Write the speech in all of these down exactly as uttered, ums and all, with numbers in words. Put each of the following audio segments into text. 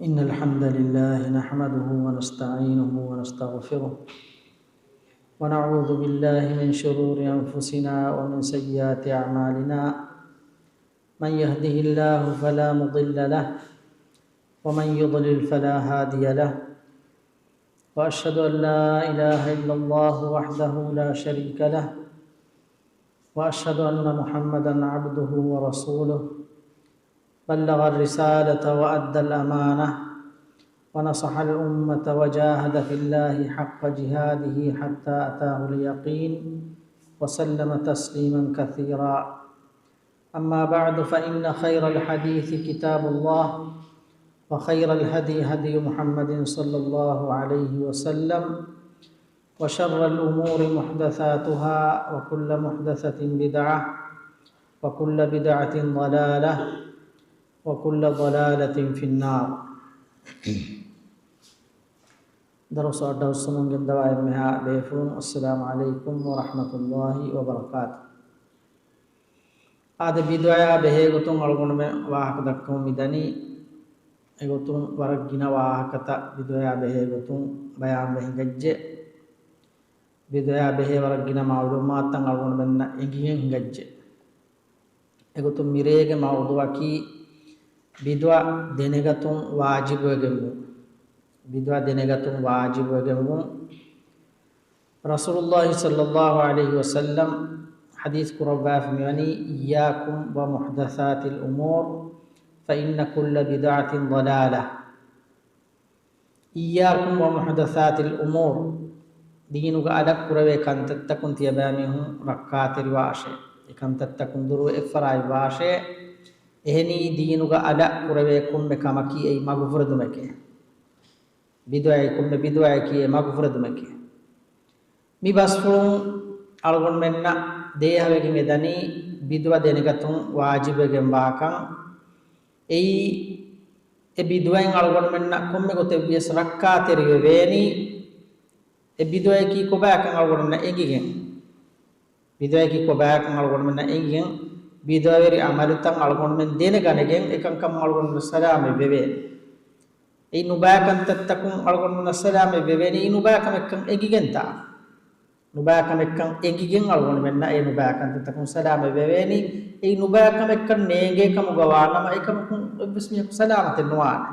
إن الحمد لله نحمده ونستعينه ونستغفره، ونعوذ بالله من شرور أنفسنا ومن سيئات أعمالنا. من يهده الله فلا مضل له، ومن يضلل فلا هادي له، وأشهد أن لا إله إلا الله وحده لا شريك له، وأشهد أن محمدا عبده ورسوله، بلغ الرسالة وأدى الأمانة ونصح الأمة وجاهد في الله حق جهاده حتى أتاه اليقين وسلم تسليما كثيرا. أما بعد، فإن خير الحديث كتاب الله، وخير الهدي هدي محمد صلى الله عليه وسلم، وشر الأمور محدثاتها، وكل محدثة بدعة، وكل بدعة ضلالة، وكل ضلالة في النار. ދަރުސް އައްޑަހުއްސުމުން ގެންދަވާ އެންމެހާ ބޭފުޅުން، އައްސަލާމު ޢަލައިކުމް ވަރަޙްމަތުﷲި ވަބަރަކާތު. އާދެ، ބިދުޢަޔާ ބެހޭގޮތުން އަޅުގަނޑުމެން ވާހަކަ ދައްކަމުން މިދަނީ. އެގޮތުން ވަރަށް ގިނަ ވާހަކަތައް ބިދުޢަޔާ ބެހޭގޮތުން ބަޔާންވެ ހިނގައްޖެ. ބިދުޢަޔާ ބެހޭ ވަރަށް ގިނަ މަޢުލޫމާތުތައް އަޅުގަނޑުމެންނަށް އެނގިގެން ހިނގައްޖެ. އެގޮތުން މިރޭގެ މައުޟޫޢަކީ ބިދުޢަ ދެނެގަތުން ވާޖިބުވެގެންވުން. ބިދުޢަ ދެނެގަތުން ވާޖިބުވެގެންވުން. ރަސޫލުﷲި ޞައްލަﷲު ޢަލައިހި ވަސައްލަމް ޙަދީޘް ކުރައްވާފަ މިވަނީ، إياكم ومحدثات الأمور فإن كل بدعة ضلالة. إياكم ومحدثات الأمور، ދީނުގަ އަލަށް ކުރެވޭ ކަންތައްތަކުން ތިޔަބައިމީހުން ރައްކާތެރިވާށޭ، އެ ކަންތައްތަކުން ދުރުވެ އެއްފަރާތްވާށޭ. އެހެނީ ދީނުގަ އަލަށް ކުރެވޭ ކޮންމެ ކަމަކީ އެއީ މަގުފުރެދުމެކޭ. ބިދުޢައެއް، ކޮންމެ ބިދުޢައެކީ އެ މަގުފުރެދުމެކޭ. މި ބަސްފުޅުން އަޅުގަނޑުމެންނަށް ދޭހަވެގެން އެދަނީ ބިދުޢަ ދެނެގަތުން ވާޖިބުވެގެންވާކަން. އެއީ، އެ ބިދުޢައިން އަޅުގަނޑުމެންނަށް ކޮންމެ ގޮތެއްވިޔަސް ރައްކާތެރިވެވޭނީ. އެ ބިދުޢައަކީ ކޮބާކަން އަޅުގަނޑުމެންނަށް އެނގިގެން. ބިދުޢައަކީ ކޮބާކަން އަޅުގަނޑުމެންނަށް އެނގިގެން، ބިދުޢަވެރި ޢަމަލުތައް އަޅުގަނޑުމެން ދެނެގަނެގެން އެކަންކަމުން އަޅުގަނޑުމެން ސަލާމަތްވެވޭނެ. އެއީ ނުބައި ކަންތައްތަކުން އަޅުގަނޑުމެންނަށް ސަލާމަތްވެވޭނެ، އެއީ ނުބައި ކަމެއްކަން އެނގިގެންތާ. ނުބައި ކަމެއްކަން އެނގިގެން އަޅުގަނޑުމެންނަށް އެ ނުބައި ކަންތައްތަކުން ސަލާމަތްވެވޭނީ. އެއީ ނުބައި ކަމެއްކަން ނޭނގޭ ކަމުގަ ވާނަމަ، އެކަމަކުން އެއްވެސް މީހަކު ސަލާމަތެއް ނުވާނެ.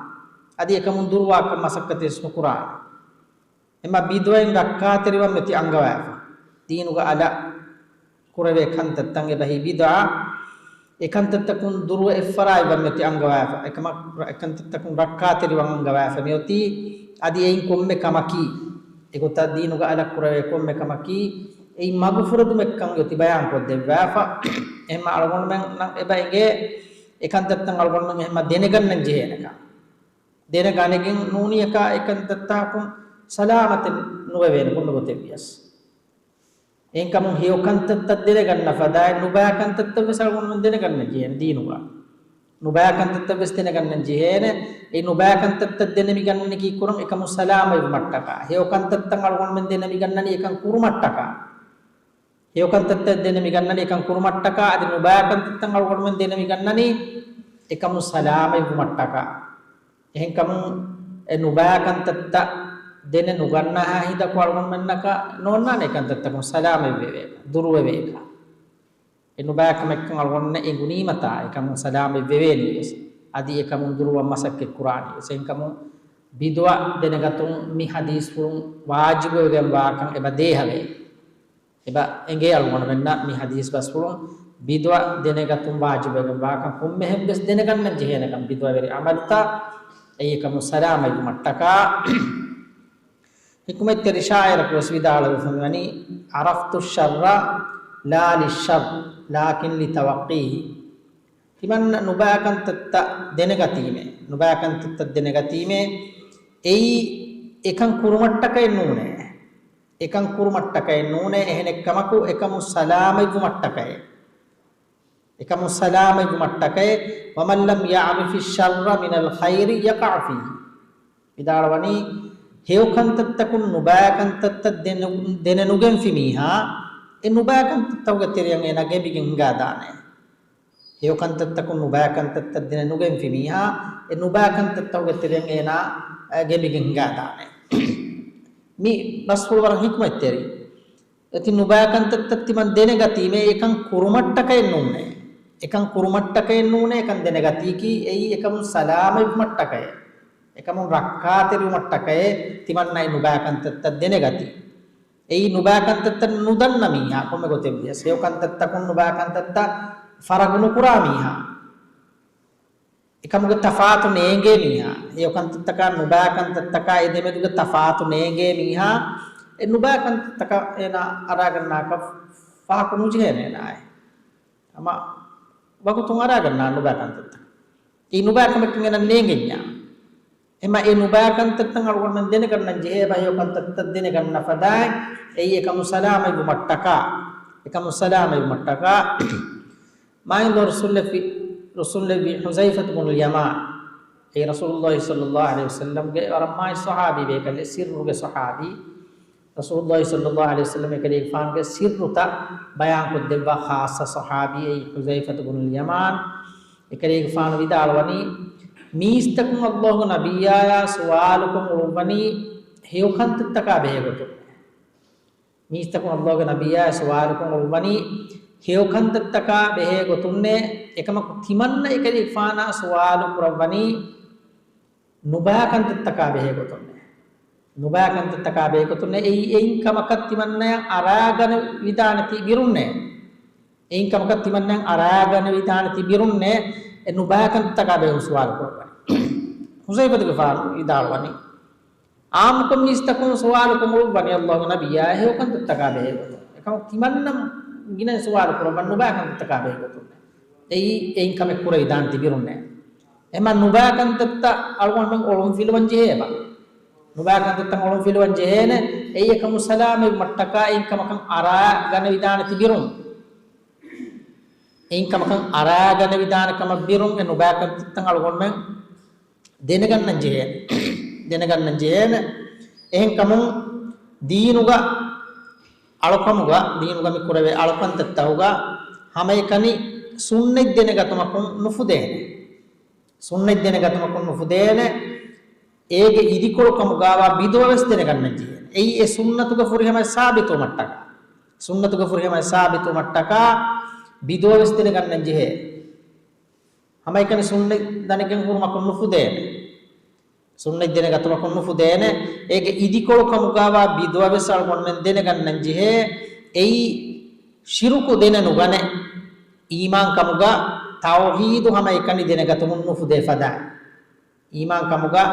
އަދި އެކަމުން ދުރުވާކަން މަސައްކަތެއް ވެސް ނުކުރާނެ. އެމަ ބިދުޢައިން ރައްކާތެރިވަން މެތި އަންގަވާފަ. ދީނުގަ އަލަށް ކުރެވޭ ކަންތައްތައް އެބަހީ ބިދުޢަ. އެކަންތައްތަކުން ދުރުވެ އެއްފަރާތްވަން މެތި އަންގަވާފަ. އެކަމަ، އެކަންތައްތަކުން ރައްކާތެރިވަން އަންގަވާފަ މިއޮތީ. އަދި އެއިން ކޮންމެ ކަމަކީ، އެގޮތަށް ދީނުގަ އަލަށް ކުރެވޭ ކޮންމެ ކަމަކީ، އެއީ މަގުފުރެދުމެއްކަން އޮތީ ބަޔާންކޮށްދެއްވާފަ. އެހެންމަ އަޅުގަނޑުމެންނަށް އެބަ އެނގޭ، އެކަންތައްތައް އަޅުގަނޑުމެން އެހެންމަ ދެނެގަންނަން ޖެހޭނެކަން. ދެނެގަނެގެން ނޫނިއަކާ އެކަންތައްތަކުން ސަލާމަތެއް ނުވެވޭނެ ކޮންމެ ގޮތެއްވިޔަސް. އެހެންކަމުން ހެޔޮ ކަންތައްތައް ދެނެގަންނަ ފަދައިން ނުބައި ކަންތައްތައް ވެސް އަޅުގަނޑުމެން ދެނެގަންނަން ޖެހޭނެ ދީނުގަ. ނުބައި ކަންތައްތައް ވެސް ދެނެގަންނަން ޖެހޭނެ. އެ ނުބައި ކަންތައްތައް ދެނެމިގަންނަނީ ކީއްކުރަން؟ އެކަމުން ސަލާމަތްވުމަށްޓަކާ. ހެޔޮ ކަންތައްތައް އަޅުގަނޑުމެން ދެނެމިގަންނަނީ އެކަން ކުރުމަށްޓަކާ. ހެޔޮ ކަންތައްތައް ދެނެމިގަންނަނީ އެކަން ކުރުމަށްޓަކާ، އަދި ނުބައި ކަންތައްތައް އަޅުގަނޑުމެން ދެނެމިގަންނަނީ އެކަމުން ސަލާމަތްވުމަށްޓަކާ. އެހެންކަމުން އެ ނުބައި ކަންތައްތައް ދެނެ ނުގަންނަހާ ހިނދަކު އަޅުގަނޑުމެންނަކަށް ނޯންނާނެ އެކަންތައްތަކުން ސަލާމަތްވެވޭކަށް، ދުރުވެވޭކަށް. އެ ނުބައި ކަމެއްކަން އަޅުގަނޑުމެންނަށް އެނގުނީމަތާ، އެކަމުން ސަލާމަތްވެވޭނީ ވެސް. އަދި އެކަމުން ދުރުވަން މަސައްކަތް ކުރާނީ ވެސް. އެހެންކަމުން ބިދުޢަ ދެނެގަތުން މި ޙަދީޘްފުޅުން ވާޖިބުވެގެންވާކަން އެބަ ދޭހަވޭ. އެބަ އެނގޭ އަޅުގަނޑުމެންނަށް މި ޙަދީޘް ބަސްފުޅުން ބިދުޢަ ދެނެގަތުން ވާޖިބުވެގެން ވާކަން، ކޮންމެހެން ވެސް ދެނެގަންނަން ޖެހޭނެކަން ބިދުޢަވެރި ޢަމަލުތައް، އެއީ އެކަމުން ސަލާމަތްވުމަށްޓަކާ. ޙިކުމަތްތެރި ޝާޢިރަކު ވެސް ވިދާޅުވެފަ މިވަނީ، عرفت الشر لا للشر لكن لتوقيه. ތިމަންނަ ނުބައިކަންތައްތައް ދެނެގަތީމޭ، ނުބައިކަންތައްތައް ދެނެގަތީމޭ، އެއީ އެކަން ކުރުމަށްޓަކައެއް ނޫނޭ. އެކަން ކުރުމަށްޓަކައެއް ނޫނޭ، އެހެނެއްކަމަކު އެކަމުން ސަލާމަތްވުމަށްޓަކައެއް. އެކަމުން ސަލާމަތްވުމަށްޓަކައެއް. ومن لم يعرف الشر من الخير يقع فيه. ވިދާޅުވަނީ، ހެޔޮކަންތައްތަކުން ނުބައިކަންތައްތައް ދެނެ، ދެނެނުގެންފި މީހާ، އެ ނުބައިކަންތައްތަކުގެ ތެރެއަށް އޭނާ ގެނބިގެން ހިނގާދާނެ. ހެޔޮ ކަންތައްތަކުން ނުބައި ކަންތައްތައް ދެނެއް ނުގެންފި މީހާ، އެ ނުބައި ކަންތައްތަކުގެ ތެރެއިން އޭނާ، އަ، ގެނބިގެން ހިނގާދާނެ. މި ބަސްފުޅު ވަރަށް ޙިކްމަތްތެރި. އެތި ނުބައި ކަންތައްތައް ތިމަން ދެނެގަތީމޭ، އެކަން ކުރުމަށްޓަކައެއް ނޫނޭ. އެކަން ކުރުމަށްޓަކައެއް ނޫނޭ، އެކަން ދެނެގަތީކީ އެއީ އެކަމުން ސަލާމަތްވުމަށްޓަކައެއް. އެކަމުން ރައްކާތެރިވުމަށްޓަކައެއް ތިމަންނައި ނުބައި ކަންތައްތައް ދެނެގަތީ. އެއީ ނުބައި ކަންތައްތައް ނުދަންނަ މީހާ ކޮންމެ ގޮތެއް ވިޔަސް، ހެޔޮ ކަންތައްތަކުން ނުބައި ކަންތައްތައް ފަރަގު ނުކުރާ މީހާ. އެކަމުގެ ތަފާތު ނޭނގޭ މީހާ. ހެޔޮ ކަންތައްތަކާ ނުބައި ކަންތައްތަކާ އެ ދެމެދުގެ ތަފާތު ނޭނގޭ މީހާ. އެ ނުބައި ކަންތައްތަކަށް އޭނާ އަރާގަންނާކަށް ފާހަގަ ނުޖެހޭނެ އޭނާއެއް. ހަމަ ވަގުތުން އަރާގަންނާ ނުބައި ކަންތައްތައް. އެ ނުބައި ކަމެއް އޭނަ ނޭނގެންޏާ. އެމަ އެ ނުބައި ކަންތައްތައް އަޅުގަނޑުމެން ދެނެގަންނަން ޖެހޭ ބަ ހެޔޮ ކަންތައްތައް ދެނެގަންނަ ފަދައިން އެއީ އެކަމު ސަލާމަތްވުމަށްޓަކާ. އެކަމު ސަލާމަތްވުމަށްޓަކާ. މާތް ރަސޫލެއްވި، ރަސޫލެއްވި ޙުޒައިފަތު ބުނުލް ޔަމާން. އެ ރަސޫލުﷲ ޞައްލަﷲ ޢަލައިހި ވަސައްލަމްގެ ވަރަށް މާތް ޞަޙާބީ ބޭކަލެއް، ސިއްރުގެ ޞަޙާބީ. ރަސޫލުﷲ ޞައްލަﷲ ޢަލައިހި ވަސައްލަމް އެކަލޭގެފާނުގެ ސިއްރުތައް ބަޔާންކޮށްދެއްވާ ޚާއްޞަ ޞަޙާބީ އެއީ ޙުޒައިފަތު ބުނުލް ޔަމާން. އެކަލޭގެފާނު ވިދާޅުވަނީ، މީސްތަކުން ﷲގެ ނަބިއްޔާޔާ ސުވާލުކޮށް އުޅުއްވަނީ ހެޔޮ ކަންތައްތަކާ ބެހޭ ގޮތުން. މީސްތަކުން ﷲގެ ނަބިއްޔާޔާ ސުވާލުކޮށް އުޅުއްވަނީ ހެޔޮ ކަންތައްތަކާ ބެހޭ ގޮތުންނޭ، އެކަމަކު ތިމަންނަ އެކަލޭގެފާނާ ސުވާލު ކުރައްވަނީ ނުބައި ކަންތައްތަކާ ބެހޭ ގޮތުންނޭ. ނުބައި ކަންތައްތަކާ ބެހޭ ގޮތުންނޭ. އެއީ އެއިން ކަމަކަށް ތިމަންނަޔަށް އަރާގަނެވިދާނެތީ ބިރުންނޭ. އެއިން ކަމަކަށް ތިމަންނަޔަށް އަރާގަނެވިދާނެތީ ބިރުންނޭ. އެ ނުބައި ކަންތައްތަކާ ބެހޭ ސުވާލު ކުރައްވަނީ. ޙުޒައިފަތުގެފާނު ވިދާޅުވަނީ، އާއްމުކޮށް މީސްތަކުން ސުވާލުކޮށް އުޅުއްވަނީ ﷲގެ ނަބިއްޔާ ހެޔޮ ކަންތައްތަކާ ބެހޭ ގޮތުން. އެކަމަކު ތިމަންނަ ގިނައިން ސުވާލު ކުރައްވަން ނުބައި ކަންތައްތަކާ ބެހޭ ގޮތުން. އެއީ އެއިން ކަމެއް ކުރެވިދާނެ ތިބިރުންނޭ. އެމަ ނުބައި ކަންތައްތައް އަޅުގަނޑުމެން އޮޅުން ފިލުވަން ޖެހޭބަ. ނުބައި ކަންތައްތައް އޮޅުން ފިލުވަން ޖެހޭނެ. އެއީ އެކަމު ސަލާމަތްވުމަށްޓަކާ އެއިން ކަމަކަށް އަރާގަނެވިދާނެ ތިބިރުން. އެއިން ކަމަކަށް އަރާގަނެވިދާނެ ކަމަށް ބިރުން އެ ނުބައި ކަންތައްތައް އަޅުގަނޑުމެން ދެނެގަންނަން ޖެހޭނެ. ދެނެގަންނަން ޖެހޭނެ. އެހެންކަމުން ދީނުގަ އަޅުކަމުގަ، ދީނުގަ މި ކުރެވޭ އަޅުކަންތައްތަކުގަ ހަމައެކަނި ސުންނަތް ދެނެގަތުމަކުން ނުފުދޭނެ. ސުންނަތް ދެނެގަތުމަކުން ނުފުދޭނެ. އޭގެ އިދިކޮޅުކަމުގަވާ ބިދުޢަވެސް ދެނެގަންނަން ޖެހޭނެ. އެއީ އެ ސުންނަތުގަ ފުރިހަމަ ސާބިތުވުމަށްޓަކާ. ސުންނަތުގަ ފުރިހަމަ ސާބިތުވުމަށްޓަކާ ބިދުޢަވެސް ދެނެގަންނަން ޖެހޭ. ހަމައެކަނި ސުންނަތް ދަނެގެން ހުރުމަކުން ނުފުދޭނެ. ސުންނަތް ދެނެގަތުމަކުން ނުފުދޭނެ. އޭގެ އިދިކޮޅުކަމުގަވާ ބިދުޢަވެސް އަޅުގަނޑުމެން ދެނެގަންނަން ޖެހޭ. އެއީ ޝިރުކު ދެނެ ނުގަނެ. އީމާންކަމުގަ ތައުޙީދު ހަމައެކަނި ދެނެގަތުމުން ނުފުދޭ ފަދައިން. އީމާންކަމުގަ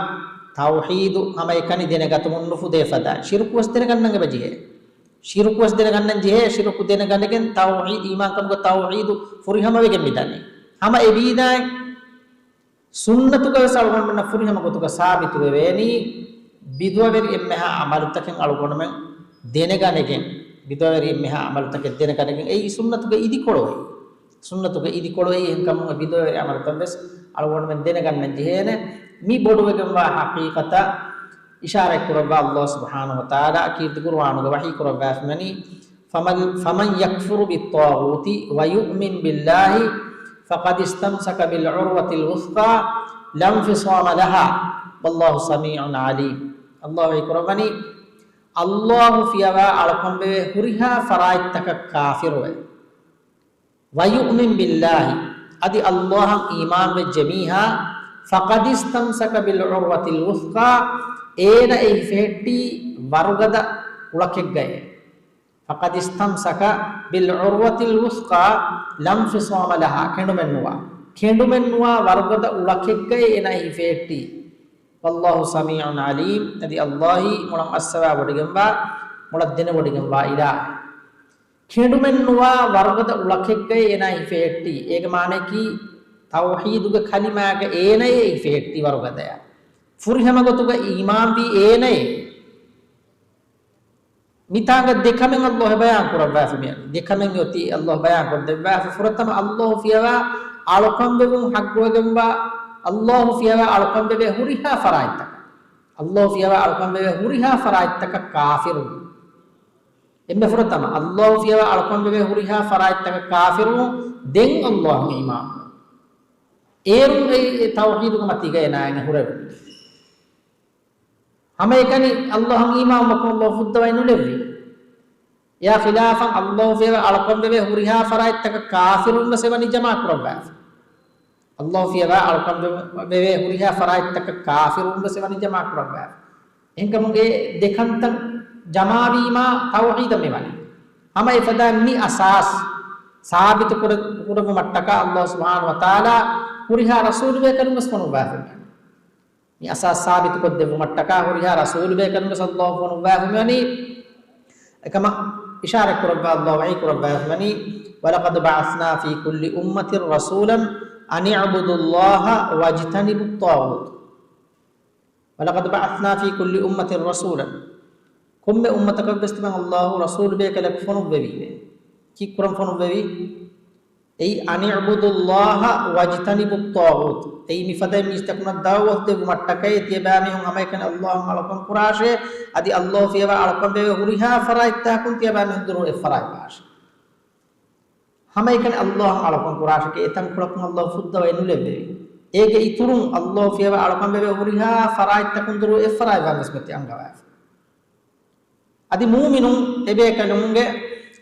ތައުޙީދު ހަމައެކަނި ދެނެގަތުމުން ނުފުދޭ ފަދައިން. ޝިރުކުވެސް ދެނެގަންނަން އެބަޖެހޭ. ޝިރުކުވެސް ދެނެގަންނަން ޖެހޭ. ޝިރުކު ދެނެގަނެގެން ތައުޙީދު، އީމާންކަމުގަ ތައުޙީދު ފުރިހަމަވެގެން މިދަނީ. ހަމަ އެ ވީދާއިން ސުންނަތުގަވެސް އަޅުގަނޑުމެންނަށް ފުރިހަމަ ގޮތުގަ ސާބިތުވެވޭނީ، ބިދުޢަވެރި އެންމެހާ ޢަމަލުތަކެއް އަޅުގަނޑުމެން ދެނެގަނެގެން، ބިދުޢަވެރި އެންމެހާ ޢަމަލުތަކެއް ދެނެގަނެގެން، އެއީ ސުންނަތުގެ އިދިކޮޅު އެއީ. ސުންނަތުގެ އިދިކޮޅު އެއީ. އެހެންކަމުން އެ ބިދުޢަވެރި ޢަމަލުތައްވެސް އަޅުގަނޑުމެން ދެނެގަންނަން ޖެހޭނެ. މި ބޮޑުވެގެންވާ ޙަޤީޤަތަށް އިޝާރަތް ކުރައްވާ ﷲ ސުބްޙާނަހޫ ވަތަޢާލާ ކީރިތި ޤުރުއާނުގަ ވަޙީ ކުރައްވާފައިވަނީ، فمن، فمن يكفر بالطاغوت ويؤمن بالله فقد استمسك بالعروة الوثقى لا انفصام لها والله سميع عليم. ﷲ ވަޙީ ކުރައްވަނީ، ﷲ ފިޔަވާ އަޅުކަންވެވޭ ހުރިހާ ފަރާތްތަކަށް ކާފިރުވެ، ويؤمن بالله، އަދި ﷲ އަށް އީމާންވެއްޖެ މީހާ، فقد استمسك بالعروة الوثقى، އޭނަ އެ ހިފެހެއްޓީ ވަރުގަދަ އުޅަކެއްގައޭ. فقد استمسك بالعروة الوثقى لا انفصام لها، ކެނޑުމެއްނުވާ، ކެނޑުމެއްނުވާ ވަރުގަދަ އުޅަކެއްގައޭ އޭނަ ހިފެހެއްޓީ. والله سميع عليم، އަދި ﷲ އީ މޮޅަށް އައްސަވާވޮޑިގެންވާ، މޮޅަށް ދެނެވޮޑިގެންވާ އިލާހެއް. ކެނޑުމެއްނުވާ ވަރުގަދަ އުޅަކެއްގައި އޭނާ ހިފެހެއްޓީ. އޭގެ މާނައަކީ، ތައުޙީދުގެ ކަލިމާގަ އޭނައޭ ހިފެހެއްޓީ ވަރުގަދަޔާ. ފުރިހަމަ ގޮތުގަ އީމާންވީ އޭނައޭ. މިތާނގަ ދެކަމެއް ﷲ ބަޔާން ކުރައްވާފަ މިއަން. ދެކަމެއް އޮތީ ﷲ ބަޔާން ކޮށްދެއްވާފަ. ފުރަތަމަ، ﷲ ފިޔަވާ އަޅުކަންވެވުން ޙައްޤުވެގެންވާ، ﷲ ފިޔަވާ އަޅުކަންވެވޭ ހުރިހާ ފަރާތްތަކަށް. ﷲ ފިޔަވާ އަޅުކަންވެވޭ ހުރިހާ ފަރާތްތަކަށް ކާފިރު. އެންމެ ފުރަތަމަ، ﷲ ފިޔަވާ އަޅުކަންވެވޭ ހުރިހާ ފަރާތްތަކަށް ކާފިރު، ދެން ﷲ އަށް އީމާން. އޭރުން އެ ތައުޙީދުގެ މަތީގަ އޭނާއަށް ހުރެވުނީ. ހަމައެކަނި ﷲ އަށް އީމާންވުމަކުން ﷲ ފުއްދަވައި ނުލެއްވި. އެއާ ޚިލާފަށް ﷲ ފިޔަވާ އަޅުކަން ވެވޭ ހުރިހާ ފަރާތްތަކަށް ކާފިރުން ވެސް އެވަނީ ޖަމާކުރައްވާފަ. ﷲ ފިޔަވާ އަޅުކަން ވެ-، ވެވޭ ހުރިހާ ފަރާތްތަކަށް ކާފިރުން ވެސް އެވަނީ ޖަމާކުރައްވާފަ. އެހެންކަމުން އެ ދެ ކަންތައް ޖަމާވީމާ ތައުޙީދަށް މިވަނީ. ހަމަ އެފަދައިން މި އަސާސް ސާބިތު ކުރ-، ކުރެއްވުމަށްޓަކާ ﷲ ސުބްޙާނަހޫ ވަތަޢާލާ ހުރިހާ ރަސޫލުބޭކަލުން ވެސް ފޮނުއްވާފައި ވަނީ. މި އަސާސް ސާބިތުކޮށްދެއްވުމަށްޓަކާ ހުރިހާ ރަސޫލުބޭކަލުން ވެސް ﷲ ފޮނުއްވާފައި ވަނީ. އެކަމަށް އިޝާރަތް ކުރައްވާ ﷲ ވަޙީ ކުރައްވާފައި ވަނީ، وَلَقَدْ بَعَثْنَا فِي كُلِّ أُمَّةٍ رَسُولًا أَنِ اعْبُدُوا اللَّهَ وَاجْتَنِبُوا الطَّاغُوتَ. وَلَقَدْ بَعَثْنَا فِي كُلِّ أُمَّةٍ رَسُولًا. ކޮންމެ އުއްމަތަކަށް ވެސް ތިމަން ﷲ ރަސޫލުބޭކަލަކު ފޮނުއްވެވީމޭ. ކީއްކުރަން ފޮނުއްވެވީ؟ އެއީ، أَنِ اعْبُدُوا اللَّهَ وَاجْتَنِبُوا الطَّاغُوتَ. އެއީ، މިފަދައިން މީސްތަކުންނަށް ދަޢުވަތު ދެއްވުމަށްޓަކައި ތިޔަބައިމީހުން ހަމައެކަނި ﷲ އަށް އަޅުކަން ކުރާށޭ، އަދި ﷲ ފިޔަވާ އަޅުކަން ވެވޭ ހުރިހާ ފަރާތްތަކުން ތިޔަބައިމީހުން ދުރު އެއްފަރާތްވާށޭ. ހަމައެކަނި ﷲ އަށް އަޅުކަން ކުރާށެކޭ، އެތަންކޮޅަކުން ﷲ ފުއްދަވައި ނުލެއްވެވި. އޭގެ އިތުރުން ﷲ ފިޔަވާ އަޅުކަން ވެވޭ ހުރިހާ ފަރާތްތަކުން ދުރު އެއްފަރާތްވާން ވެސް މިއޮތީ އަންގަވާފަ. އަދި މުއުމިނުން އެބޭކަލުންގެ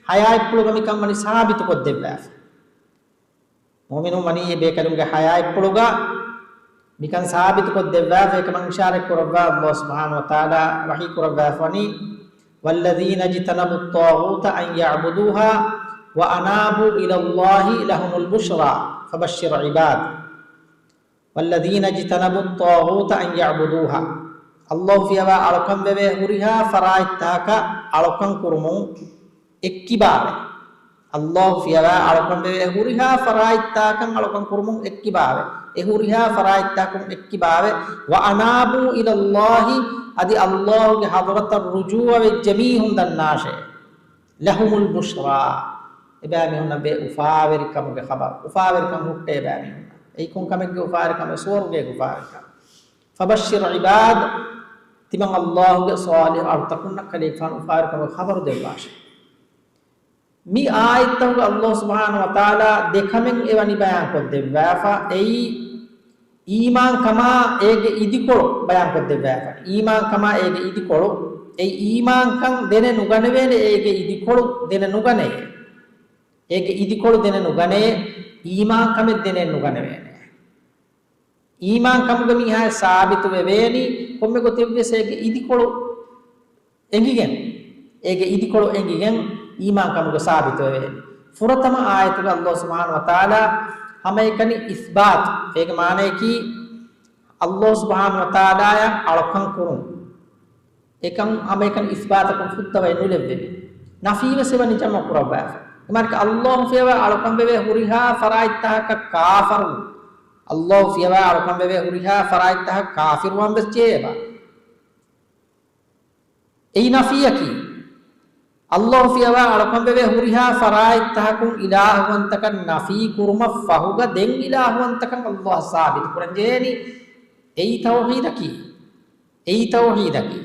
ޙަޔާތްޕުޅުގަ މިކަން ވަނީ ސާބިތުކޮށްދެއްވާފަ. މުއުމިނުން ވަނީ އެބޭކަލުންގެ ޙަޔާތްޕުޅުގަ މިކަން ސާބިތުކޮށްދެއްވާފަ. އެކަމަށް އިޝާރަތް ކުރައްވާ ﷲ ސުބްޙާނަހޫ ވަތަޢާލާ ވަޙީ ކުރައްވާފަ ވަނީ، وَالَّذِينَ اجْتَنَبُوا الطَّاغُوتَ أَنْ يَعْبُدُوهَا وَأَنَابُوا إِلَى اللَّهِ لَهُمُ الْبُشْرَى فَبَشِّرْ عِبَادِ. وَالَّذِينَ اجْتَنَبُوا الطَّاغُوتَ أَنْ يَعْبُدُوهَا. ﷲ ފިޔަވާ އަޅުކަން ވެވޭ ހުރިހާ ފަރާތްތަކަށް އަޅުކަން ކުރުމުން އެއްކިބާވެ. ﷲ ފިޔަވާ އަޅުކަން ވެވޭ ހުރިހާ ފަރާތްތަކަށް އަޅުކަން ކުރުމުން އެއްކިބާވެ. އެ ހުރިހާ ފަރާތްތަކުން އެއްކިބާވެ. وَأَنَابُوا إِلَى اللَّهِ، އަދި ﷲ ގެ ޙަޟްރަތަށް ރުޖޫޢަވެއްޖެ މީހުން ދަންނާށޭ. لَهُمُ الْبُشْرَى. އެބައިމީހުންނަށް ވޭ އުފާވެރިކަމުގެ ޚަބަރު. އުފާވެރިކަން ހުއްޓޭ އެބައިމީހުންނަށް. އެއީ ކޮން ކަމެއްގެ އުފާވެރިކަމެއް؟ ސުވަރުގޭގެ އުފާވެރިކަން. فَبَشِّرْ عِبَادِ. ތިމަން ﷲ ގެ ޞާލިޙު އަޅުތަކުންނަށް ކަލޭގެފާނު އުފާވެރިކަމުގެ ޚަބަރު ދެއްވާށޭ. މި އާޔަތްތަކުގަ ﷲ ސުބްޙާނަހޫ ވަތަޢާލާ ދެ ކަމެއް އެވަނީ ބަޔާންކޮށްދެއްވާފަ. އެއީ، އީމާންކަމާ އޭގެ އިދިކޮޅު ބަޔާންކޮށްދެއްވާފަ. އީމާންކަމާ އޭގެ އިދިކޮޅު. އެއީ، އީމާންކަން ދެނެއް ނުގަނެވޭނެ، އޭގެ އިދިކޮޅު ދެނެއް ނުގަނޭ. އޭގެ އިދިކޮޅު ދެނެއް ނުގަނޭ، އީމާންކަމެއް ދެނެއް ނުގަނެވޭނެ. އީމާންކަމުގަ މީހާ ސާބިތު ވެވޭނީ ކޮންމެ ގޮތެއްވެސް އޭގެ އިދިކޮޅު އެނގިގެން، އޭގެ އިދިކޮޅު އެނގިގެން އީމާންކަމުގަ ސާބިތުވެވޭނީ. ފުރަތަމަ އާޔަތުގަ ﷲ ސުބްޙާނަހޫ ވަތަޢާލާ ހަމައެކަނި އިސްބާތު، އޭގެ މާނަޔަކީ ﷲ ސުބްޙާނަހޫ ވަތަޢާލާއަށް އަޅުކަން ކުރުން. އެކަން ހަމައެކަނި އިސްބާތަކުން ފުއްދަވައި ނުލެއްވެވި. ނަފީ ވެސް އެވަނީ ޖަމްޢު ކުރައްވާފަ. އެމާނައަކީ ﷲ ފިޔަވާ އަޅުކަން ވެވޭ ހުރިހާ ފަރާތްތަކަށް ކާފަރު، ﷲ ފިޔަވާ އަޅުކަން ވެވޭ ހުރިހާ ފަރާތްތަކަށް ކާފިރުވާން ވެސް ޖެހޭ އެބަ. އެއީ ނަފީއަކީ، ﷲ ފިޔަވާ އަޅުކަން ވެވޭ ހުރިހާ ފަރާތްތަކުން އިލާހުވަންތަކަން ނަފީ ކުރުމަށް ފަހުގަ ދެން އިލާހުވަންތަކަން ﷲ އަށް ސާބިތު ކުރަން ޖެހޭނީ. އެއީ ތައުޙީދަކީ. އެއީ ތައުޙީދަކީ.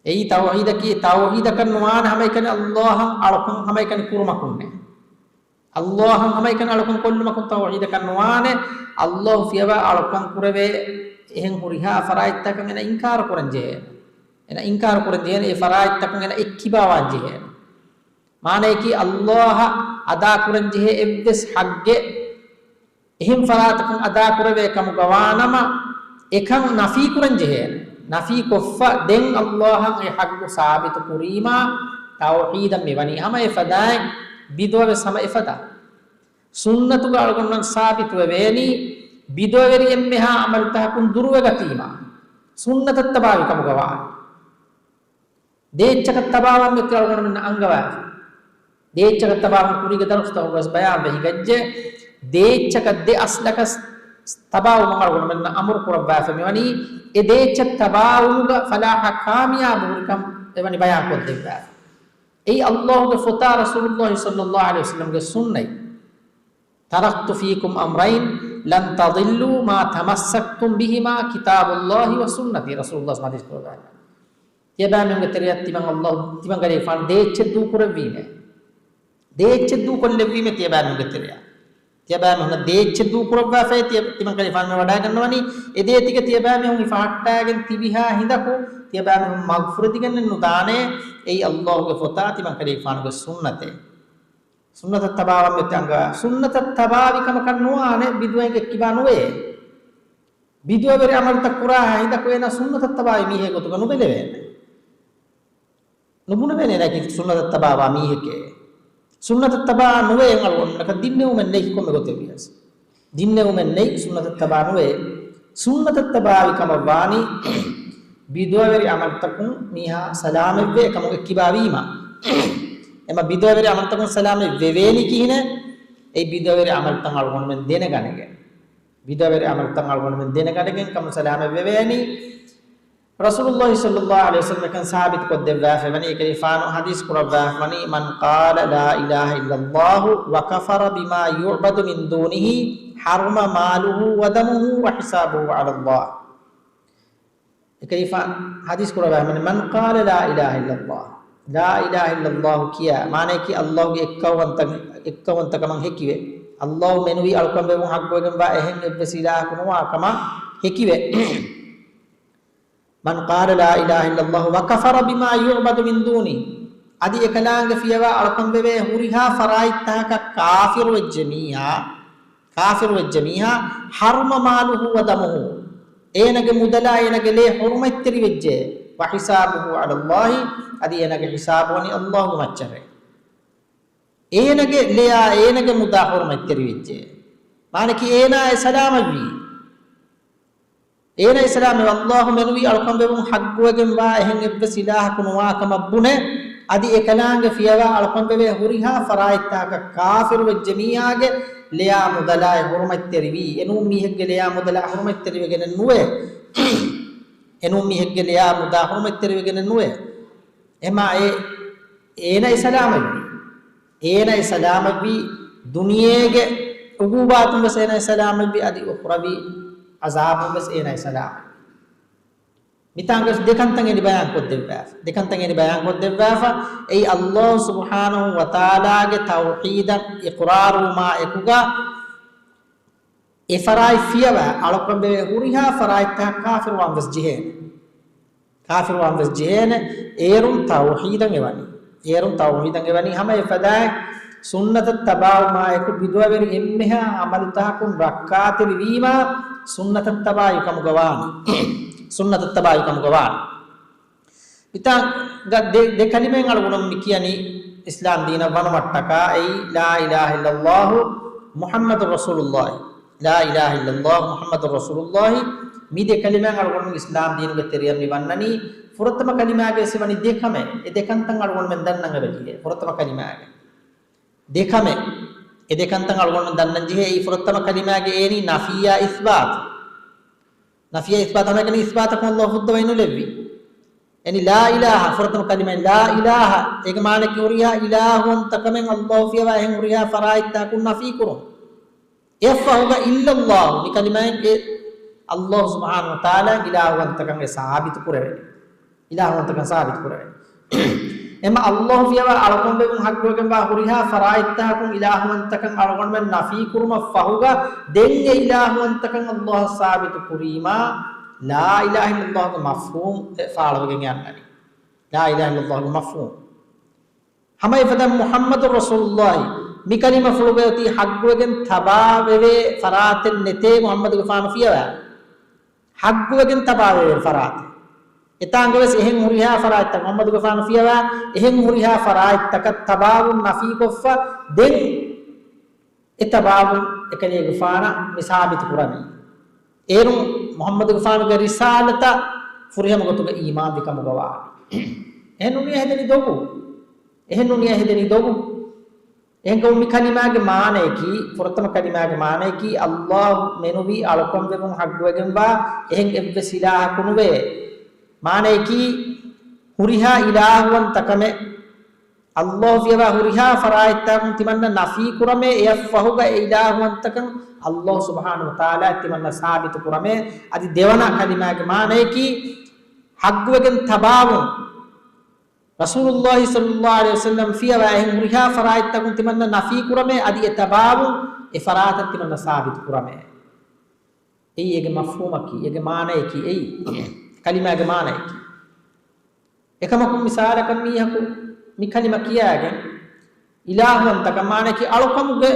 އެއީ ތައުޙީދަކީ، ތައުޙީދަކަށް ނުވާނެ ހަމައެކަނި ﷲ އަށް އަޅުކަން ހަމައެކަނި ކުރުމަކުންނޭ. ﷲ އަށް ހަމައެކަނި އަޅުކަން ކޮށްލުމަކުން ތައުޙީދަކަށް ނުވާނެ. ﷲ ފިޔަވާ އަޅުކަން ކުރެވޭ އެހެން ހުރިހާ ފަރާތްތަކަށް އޭނަ އިންކާރު ކުރަން ޖެހޭނެ. އޭނަ އިންކާރު ކުރަން ޖެހޭނެ. އެ ފަރާތްތަކުން އޭނަ އެއްކިބާވާން ޖެހޭނެ. މާނަޔަކީ ﷲ އަށް އަދާ ކުރަން ޖެހޭ އެއްވެސް ޙައްޤެއް އެހެން ފަރާތަކުން އަދާކުރެވޭ ކަމުގަ ވާނަމަ، އެކަން ނަފީ ކުރަން ޖެހޭނެ. ނަފީ ކޮށްފަ ދެން ﷲ އަށް އެ ޙައްޤު ސާބިތު ކުރީމާ، ތައުޙީދަށް މިވަނީ. ހަމަ އެ ފަދައިން ބިދުޢަ ވެސް ހަމަ އެ ފަދަ. ސުންނަތުގަ އަޅުގަނޑުމެން ސާބިތުވެވޭނީ، ބިދުޢަވެރި އެންމެހާ ޢަމަލުތަކުން ދުރުވެގަތީމާ، ސުންނަތަށް ތަބާވި ކަމުގަ ވާނެ. ދޭއްޗަކަށް ތަބާވާން މިއޮތީ އަޅުގަނޑުމެންނަށް އަންގަވާފަ. ދޭއްޗަކަށް ތަބާވާން ކުރީގެ ދަރުސްތަކުގަސް ބަޔާންވެ ހިނގައްޖެ. ދޭއްޗަކަށް ދެ އަސްލަކަށް ތަބާވުމަށް އަޅުގަނޑުމެންނަށް އަމުރު ކުރައްވާފަ މިވަނީ، އެ ދޭއްޗަށް ތަބާވުމުގަ ފަލާޙަށް ކާމިޔާބު ހުރިކަން އެވަނީ ބަޔާން ކޮށްދެއްވާފަ. އެއީ ﷲ ގެ ފޮތާ ރަސޫލުﷲ ޞައްލަﷲ ޢަލައިހި ވަސައްލަމްގެ ސުންނަތް. تَرَكْتُ فِيكُمْ أَمْرَيْنِ لَنْ تَضِلُّوا مَا تَمَسَّكْتُمْ بِهِمَا كِتَابَ اللَّهِ وَسُنَّتِي، ރަސޫލުﷲ ޙަދީޘް ކުރައްވާފަ. ތިޔަބައިމީހުންގެ ތެރެއަށް ތިމަން ﷲ، ތިމަން ކަލޭގެފާނު ދޭއްޗެއް ދޫކުރެއްވީމޭ. ދޭއްޗެއް ދޫކޮށްލެއްވީމޭ ތިޔަބައިމީހުންގެ ތެރެއަށް. ތިޔަބައިމީހުންނަށް ދޭއްޗެއް ދޫކުރައްވާފައި ތިޔަ-، ތިމަންކަލޭގެފާނު ވަޑައިގަންނަވަނީ، އެ ދޭތިގެ ތިޔަބައިމީހުން ހިފަހައްޓާގެން ތިބިހާ ހިނދަކު، ތިޔަބައިމީހުން މަގުފުރެދިގެންނެއް ނުދާނެ، އެއީ ﷲ ގެ ފޮތާ ތިމަންކަލޭގެފާނުގެ ސުންނަތެއް. ސުންނަތަށް ތަބާވަން މެ ތި އަނގަ-، ސުންނަތަށް ތަބާވި ކަމަކަށް ނުވާނެ، ބިދުޢައެއްގެ ކިބާ ނުވޭ. ބިދުޢަވެރި ޢަމަލުތައް ކުރާ ހިނދަކު އޭނާ ސުންނަތަށް ތަބާވި މީހެއް ގޮތުގަ ނުބެލެވޭނެ. ނުބުނެވޭނެ އޭނާއަކީ ސުންނަތަށް ތަބާވާ މީހެކޭ. ސުންނަތަށް ތަބާ ނުވޭ އަޅުގަނޑުމެންނަކަށް ދިންނެވުމެއް ނެތް ކޮންމެ ގޮތެއް ވިޔަސް. ދިންނެވުމެއް ނެތް ސުންނަތަށް ތަބާ ނުވޭ. ސުންނަތަށް ތަބާވި ކަމަށް ވާނީ ބިދުޢަވެރި ޢަމަލުތަކުން މީހާ ސަލާމަތްވެ އެކަމުގެ ކިބާ ވީމަ. އެމަ ބިދުޢަވެރި ޢަމަލުތަކުން ސަލާމަތް ވެވޭނީ ކިހިނެއް؟ އެއީ ބިދުޢަވެރި ޢަމަލުތައް އަޅުގަނޑުމެން ދެނެގަނެގެން. ބިދުޢަވެރި ޢަމަލުތައް އަޅުގަނޑުމެން ދެނެގަނެގެން ކަމު ސަލާމަތް ވެވޭނީ. ރަސޫލުﷲ ޞައްލަﷲ ޢަލައިހި ވަސައްލަމަ ކަން ސާބިތު ކޮށްދެއްވާފައިވަނީ، އެކަލޭގެފާނު ޙަދީޘް ކުރައްވާފައިވަނީ، "من قال لا إله إلا الله وكفر بما يعبد من دونه حرم ماله ودمه وحسابه على الله." އެކަލޭގެފާނު ޙަދީޘް ކުރައްވާފައިވަނީ، "من قال لا إله إلا الله." لا إله إلا الله ކިޔާ، މާނައަކީ ﷲ ގެ އެއްކައުވަންތަ-، އެއްކައުވަންތަކަމަށް ހެކިވެ، ﷲ މެނުވީ އަޅުކަން ވެވުން ޙައްޤުވެގެންވާ އެހެން އެއްވެސް އިލާހަކު ނުވާ ކަމަށް ހެކިވެ. من قال لا إله إلا الله وكفر بما يعبد من دونه. އަދި އެކަލާނގެ ފިޔަވާ އަޅުކަން ވެވޭ ހުރިހާ ފަރާތްތަކަކަށް ކާފިރު ވެއްޖެ މީހާ، ކާފިރު ވެއްޖެ މީހާ، حرم ماله ودمه. އޭނަގެ މުދަލާ އޭނަގެ ލޭ ޙުރުމަތްތެރި ވެއްޖެ. وحسابه على الله. އަދި އޭނަގެ ޙިސާބު ވަނީ ﷲ ގެ މައްޗަށޭ. އޭނަގެ ލެޔާ އޭނަގެ މުދާ ޙުރުމަތްތެރި ވެއްޖެ. މާނައަކީ އޭނާ އެ ސަލާމަތްވީ. އޭނަ އިސްލާމްވެ، ﷲ މެނުވީ އަޅުކަން ވެވުން ޙައްޤުވެގެންވާ އެހެން އެއްވެސް އިލާހަކު ނުވާ ކަމަށް ބުނެ، އަދި އެކަލާނގެ ފިޔަވާ އަޅުކަން ވެވޭ ހުރިހާ ފަރާތްތަކަކަށް ކާފިރު ވެއްޖެ މީހާގެ ލެޔާ މުދަލާއެއް ޙުރުމަތްތެރިވީ. އެނޫން މީހެއްގެ ލެޔާ މުދަލާ ޙުރުމަތްތެރިވެގެނެއް ނުވޭ. އެނޫން މީހެއްގެ ލެޔާ މުދާ ޙުރުމަތްތެރިވެގެނެއް ނުވޭ. އެމާ އެ އޭނަ އެ ސަލާމަތްވީ. އޭނަ އެ ސަލާމަތްވީ، ދުނިޔޭގެ ޢުޤޫބާތުން ވެސް އޭނަ އެ ސަލާމަތްވީ، އަދި އުޚްރަވީ ޢަޒާބުން ވެސް އޭނަ އެ ސަލާމަތްވީ. މިތާނގަސް ދެކަންތައް އެނި ބަޔާން ކޮށްދެއްވާފަ. ދެކަންތައް އެނި ބަޔާން ކޮށްދެއްވާފަ. އެއީ ﷲ ސުބްޙާނަހޫ ވަތަޢާލާގެ ތައުޙީދަށް އިޤްރާރުވުމާ އެކުގަ، އެ ފަރާތް ފިޔަވާ އަޅުކަން ވެވޭ ހުރިހާ ފަރާތްތަކަށް ކާފިރުވާން ވެސް ޖެހޭނެ. ކާފިރުވާން ވެސް ޖެހޭނެ. އޭރުން ތައުޙީދަށް އެވަނީ. އޭރުން ތައުޙީދަށް އެވަނީ. ހަމަ އެފަދައިން ސުންނަތަށް ތަބާވުމާއެކު ބިދުޢަވެރި އެންމެހާ ޢަމަލުތަކުން ރައްކާތެރިވީމާ ސުންނަތަށް ތަބާވި ކަމުގަ ވާނެ. ސުންނަތަށް ތަބާވި ކަމުގަ ވާނެ. މިތާ ދެ، ދެ ކަލިމައިން އަޅުގަނޑު މި ކިޔަނީ އިސްލާމް ދީނަށް ވަނުމަށްޓަކާ، އެއީ، لا إله إلا الله محمد رسول الله. لا إله إلا الله محمد رسول الله. މި ދެ ކަލިމައިން އަޅުގަނޑު އިސްލާމް ދީނުގެ ތެރެއަށް މި ވަންނަނީ. ފުރަތަމަ ކަލިމާގެ ވެސް ވަނީ ދެ ކަމެއް. އެ ދެ ކަންތައް އަޅުގަނޑުމެން ދަންނަން އެބަ ޖެހޭ. ފުރަތަމަ ކަލިމާގެ ދެ ކަމެއް. އެ ދެ ކަންތައް އަޅުގަނޑުމެން ދަންނަން ޖެހޭ. އެއީ ފުރަތަމަ ކަލިމާގެ އޭނީ ނަފީއާ އިސްބާތު. ނަފީއާ އިސްބާތު ހަމައެކަނި އިސްބާތަކުން ﷲ ހުއްދަވައި ނުލެއްވި. އެނި ލާ އިލާހަ، ފުރަތަމަ ކަލިމައިން ލާ އިލާހަ، އޭގެ މާނައަކީ ހުރިހާ އިލާހުވަންތަކަމެއް ﷲ ފިޔަވާ އެހެން ހުރިހާ ފަރާތްތަކުން ނަފީ ކުރުން. އެއަށްފަހުގަ އިއްލައްލާހު، މި ކަލިމައިން އެ ﷲ ސުބްޙާނަހޫ ވަތަޢާލާ އިލާހުވަންތަކަން އެ ސާބިތު ކުރެވެނީ. އިލާހުވަންތަކަން ސާބިތު ކުރެވެނީ. އެމަ ﷲ ފިޔަވާ އަޅުކަން ވެވުން ޙައްޤުވެގެންވާ ހުރިހާ ފަރާތްތަކުން އިލާހުވަންތަކަން އަޅުގަނޑުމެން ނަފީ ކުރުމަށް ފަހުގަ، ދެން އެ އިލާހުވަންތަކަން ﷲ ސާބިތު ކުރީމާ، لا إله إلا الله ގެ މަފްހޫމް ފާޅުވެގެން އަންނަނީ. لا إله إلا الله ގެ މަފްހޫމް. ހަމަ އެފަދަ މުޙައްމަދު ރަސޫލުﷲ މި ކަލިމަ ފުޅުގައި އޮތީ ޙައްޤުވެގެން ތަބާވެވޭ ފަރާތެއް ނެތޭ މުޙައްމަދުގެފާނު ފިޔަވާ. ޙައްޤުވެގެން ތަބާވެވޭ ފަރާތެއް. އެތާނގަ ވެސް އެހެން ހުރިހާ ފަރާތްތައް މުޙައްމަދުގެފާނު ފިޔަވާ، އެހެން ހުރިހާ ފަރާތްތަކަށް ތަބާވުން ނަފީކޮށްފަ ދެން އެ ތަބާވުން އެކަލޭގެފާނަށް މި ސާބިތު ކުރަނީ. އޭރުން މުޙައްމަދުގެފާނުގެ ރިސާލަތަށް ފުރިހަމަ ގޮތުގަ އީމާންވި ކަމުގަ ވާނެ. އެހެން ނޫނީ ހެދެނީ ދޮގު. އެހެން ނޫނީ ހެދެނީ ދޮގު. އެހެންކަމުން މި ކަލިމާގެ މާނަޔަކީ، ފުރަތަމަ ކަލިމާގެ މާނަޔަކީ، ﷲ މެނުވީ އަޅުކަން ވެވުން ޙައްޤުވެގެންވާ އެހެން އެއްވެސް އިލާހަކު ނުވޭ. މާނަޔަކީ، ހުރިހާ އިލާހުވަންތަކަމެއް ﷲ ފިޔަވާ ހުރިހާ ފަރާތްތަކުން ތިމަންނަ ނަފީ ކުރަމޭ، އެއަށްފަހުގަ އެ އިލާހުވަންތަކަން ﷲ ސުބްޙާނަހޫ ވަތަޢާލާ ތިމަންނަ ސާބިތު ކުރަމޭ. އަދި ދެވަނަ ކަލިމާގެ މާނަޔަކީ، ޙައްޤުވެގެން ތަބާވުން. ރަސޫލުﷲ ޞައްލަﷲ ޢަލައިހި ވަސައްލަމް ފިޔަވާ އެހެން ހުރިހާ ފަރާތްތަކުން ތިމަންނަ ނަފީ ކުރަމޭ، އަދި އެ ތަބާވުން އެ ފަރާތަށް ތިމަންނަ ސާބިތު ކުރަމޭ. އެއީ އޭގެ މަފްހޫމަކީ، އޭގެ މާނަޔަކީ އެއީ، ކަލިމާގެ މާނަޔަކީ. އެކަމަކު މިސާލަކަށް މީހަކު މި ކަލިމަ ކިޔާގެން އިލާހުވަންތަކަން މާނަޔަކީ އަޅުކަމުގެ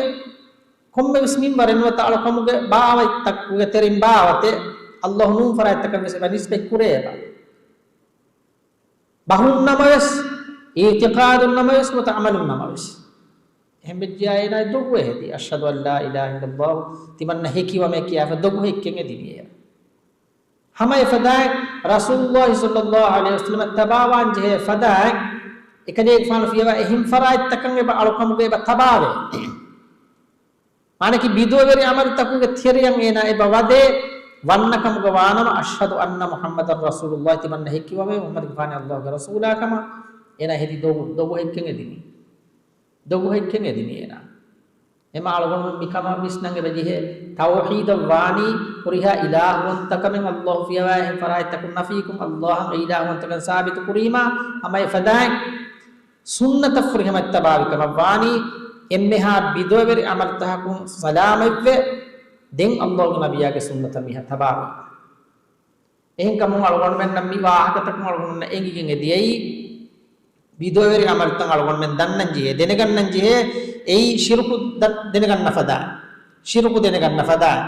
ކޮންމެވެސް މިންވަރެއް ނުވަތަ އަޅުކަމުގެ ބާވަތްތަކުގެ ތެރެއިން ބާވަތެއް އައްލާހު ނޫން ފަރާތްތަކަށް ވެސް އެބަ ނިސްބަތް ކުރޭ އެބަ. ބަހުން ނަމަވެސް، އިއްތިޤާދުން ނަމަވެސް، ނުވަތަ ޢަމަލުން ނަމަވެސް. އެހެން ވެއްޖިއްޔާ އޭނާ ދޮގު އެހެދީ، އަޝްހަދު އަން ލާ އިލާހަ އިއްލައްލާހު، ތިމަންނަ ހެކިވަމޭ ކިޔާފަ ދޮގު ހެއްކެން އެދިނިއްޔާ. ހަމަ އެފަދައިން ރަސޫލުއްލާހި ޞައްލައްލާހު ޢަލައިހި ވަސައްލަމަށް ތަބާވާން ޖެހޭ ފަދައިން، އެކަލޭގެފާނު ފިޔަވާ އެހެން ފަރާތްތަކަށް އެބަ އަޅުކަމުގަ އެބަ ތަބާވޭ. މާނަކީ ބިދުޢަވެރި ޢަމަލުތަކުގެ ތެރެއަށް އޭނާ އެބަ ވަދެ ވަންނަ ކަމުގަ ވާނަމަ، އަޝްހަދު އަންނަ މުޙައްމަދަން ރަސޫލުއްލާހި، ތިމަންނަ ހެކިވަމޭ މުޙައްމަދުގެފާނެ އައްލާހުގެ ރަސޫލާ ކަމަށް އޭނާ ހެދި ދޮގު، ދޮގު ހެއްކެން އެދިނީ. ދޮގު ހެއްކެން އެދިނީ އޭނާ. އެމަ އަޅުގަނޑު މިކަމަށް ވިސްނަން އެބަ ޖެހޭ، ތައުޙީދަށް ވާނީ ހުރިހާ އިލާހުވަންތަކަމެއް އައްލާހު ފިޔަވާ އެހެން ފަރާތްތަކުން ނަފީކޮށް އައްލާހަށް އެ އިލާހުވަންތަކަން ސާބިތު ކުރީމާ، ހަމަ އެފަދައިން ސުންނަތަށް ފުރިހަމަ ތަބާވި ކަމަށް ވާނީ، އެންމެހާ ބިދުޢަވެރި ޢަމަލުތަކަކުން ސަލާމަތްވެ، ދެން އައްލާހުގެ ނަބިއްޔާގެ ސުންނަތަށް މީހާ ތަބާވީ. އެހެންކަމުން އަޅުގަނޑުމެންނަށް މި ވާހަކަތަކުން އަޅުގަނޑުމެންނަށް އެނގިގެން އެދިޔައީ، ބިދުޢަވެރި ޢަމަލުތައް އަޅުގަނޑުމެން ދަންނަން ޖެހޭ، ދެނެގަންނަން ޖެހޭ، އެއީ ޝިރުކު ދަ-، ދެނެގަންނަ ފަދައިން. ޝިރުކު ދެނެގަންނަ ފަދައިން.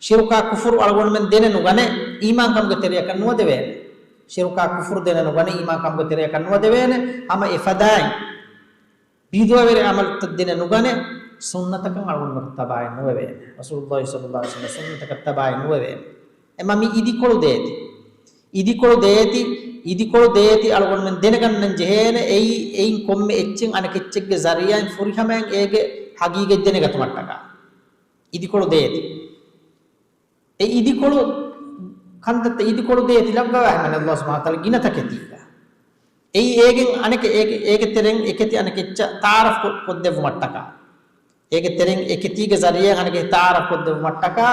ޝިރުކާ ކުފުރު އަޅުގަނޑުމެން ދެނެ ނުގަނެ، އީމާންކަމުގެ ތެރެއަކަށް ނުވަދެވޭނެ. ޝިރުކާ ކުފުރު ދެނެ ނުގަނެ، އީމާންކަމުގެ ތެރެއަކަށް ނުވަދެވޭނެ. ހަމަ އެފަދައިން ބިދުޢަވެރި ޢަމަލުތައް ދެނެ ނުގަނެ، ސުންނަތަކަށް އަޅުގަނޑުމެން ތަބާއެއް ނުވެވޭނެ. ރަސޫލުއްލާހި ޞައްލައްލާހު ޢަލައިހި ވަސައްލަމް ސުންނަތަކަށް ތަބާއެއް ނުވެވޭނެ. އެމަ މި އިދިކޮޅު ދޭތި. އިދިކޮޅު ދޭތި، އިދިކޮޅު ދޭތި އަޅުގަނޑުމެން ދެނެގަންނަން ޖެހޭނެ، އެއީ، އެއިން ކޮންމެ އެއްޗެއް އަނެކެއްޗެއްގެ ޒަރީޢާއިން ފުރިހަމައިން އޭގެ ޙަޤީޤަތް ދެނެގަތުމަށްޓަކާ. އިދިކޮޅު ދޭތި. އެ އިދިކޮޅު ކަންތައްތައް އިދިކޮޅު ދޭތި ލައްވަވާ ހަމަ އައްލާހު ސުބްޙާނަހު ވަތަޢާލާ ގިނަ ތަކެތީގަ. އެއީ އޭގެން އަނެކެ-، އޭގެ، އޭގެ ތެރެއިން އެކެތި އަނެކެއްޗަށް ތަޢާރަފް ކޮ-، ކޮށްދެއްވުމަށްޓަކާ. އޭގެ ތެރެއިން އެކެތީގެ ޒަރީޢާއިން އަނެކެތި ތަޢާރަފް ކޮށްދެއްވުމަށްޓަކާ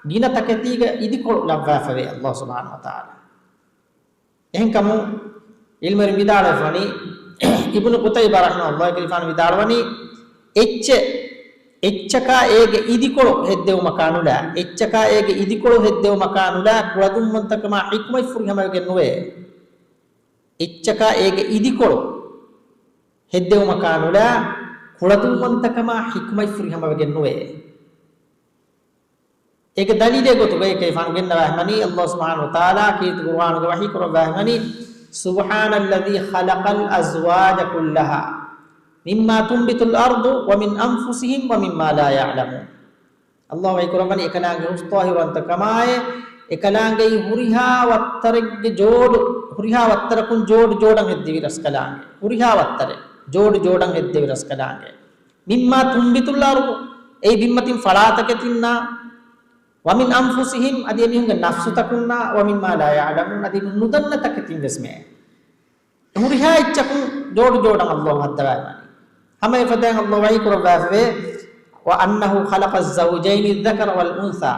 ގިނަ ތަކެތީގަ އިދިކޮޅު ލައްވާފަވޭ އައްލާހު ސުބްޙާނަހު ވަތަޢާލާ. އެހެންކަމުން ޢިލްމުވެރިން ވިދާޅުވެފަވަނީ، އިބްނު ޤުތައިބާ ރަޙިމަހުﷲ ކަލޭގެފާނު ވިދާޅުވަނީ، އެއްޗެއް، އެއްޗަކާ އޭގެ އިދިކޮޅު ހެއްދެވުމަކާ ނުލާ، އެއްޗަކާ އޭގެ އިދިކޮޅު ހެއްދެވުމަކާ ނުލާ، ކުޅަދުންވަންތަކަމާ ޙިކުމަތް ފުރިހަމަވެގެން ނުވޭ. އެއްޗަކާ އޭގެ އިދިކޮޅު ހެއްދެވުމަކާ ނުލާ، ކުޅަދުންވަންތަކަމާ ޙިކުމަތް ފުރިހަމަވެގެން ނުވޭ. އޭގެ ދަލީލެއް ގޮތުގައި ކަލޭގެފާނު ގެންނަވާ ހަމަނީ، އައްލާހު ސުބްޙާނަހު ވަތަޢާލާ ކީރިތި ޤުރުއާނުގަ ވަޙީ ކުރައްވާ ހަމަނީ، سبحان الذي خلق الأزواج كلها مما تنبت الأرض ومن أنفسهم ومما لا يعلمون. އައްލާހު ވަޙީ ކުރައްވަނީ އެކަލާނގެ ހުސް ޠާހިރުވަންތަކަމާއޭ، އެކަލާނގެއީ ހުރިހާ ވައްތަރެއްގެ ޖޯޑު، ހުރިހާ ވައްތަރަކުން ޖޯޑު ޖޯޑަށް ހެއްދެވި ރަސްކަލާނގެ، ހުރިހާ ވައްތަރެއް ޖޯޑު ޖޯޑަށް ހެއްދެވި ރަސްކަލާނގެ. مما تنبت الأرض، އެއީ ބިންމަތިން ފަޅާ ތަކެތިންނާ، ومن أنفسهم، އަދި އެމީހުންގެ ނަފްސުތަކުންނާ، ومما لا يعلمون، އަދި ނުދަންނަ ތަކެތިން ވެސް މޭ. ހުރިހާ އެއްޗަކުން ޖޯޑު ޖޯޑަށް އައްލާހު ހައްދަވާފަވަނީ. ހަމަ އެފަދައިން އައްލާހު ވަޙީ ކުރައްވާފަވޭ، وأنه خلق الزوجين الذكر والأنثى.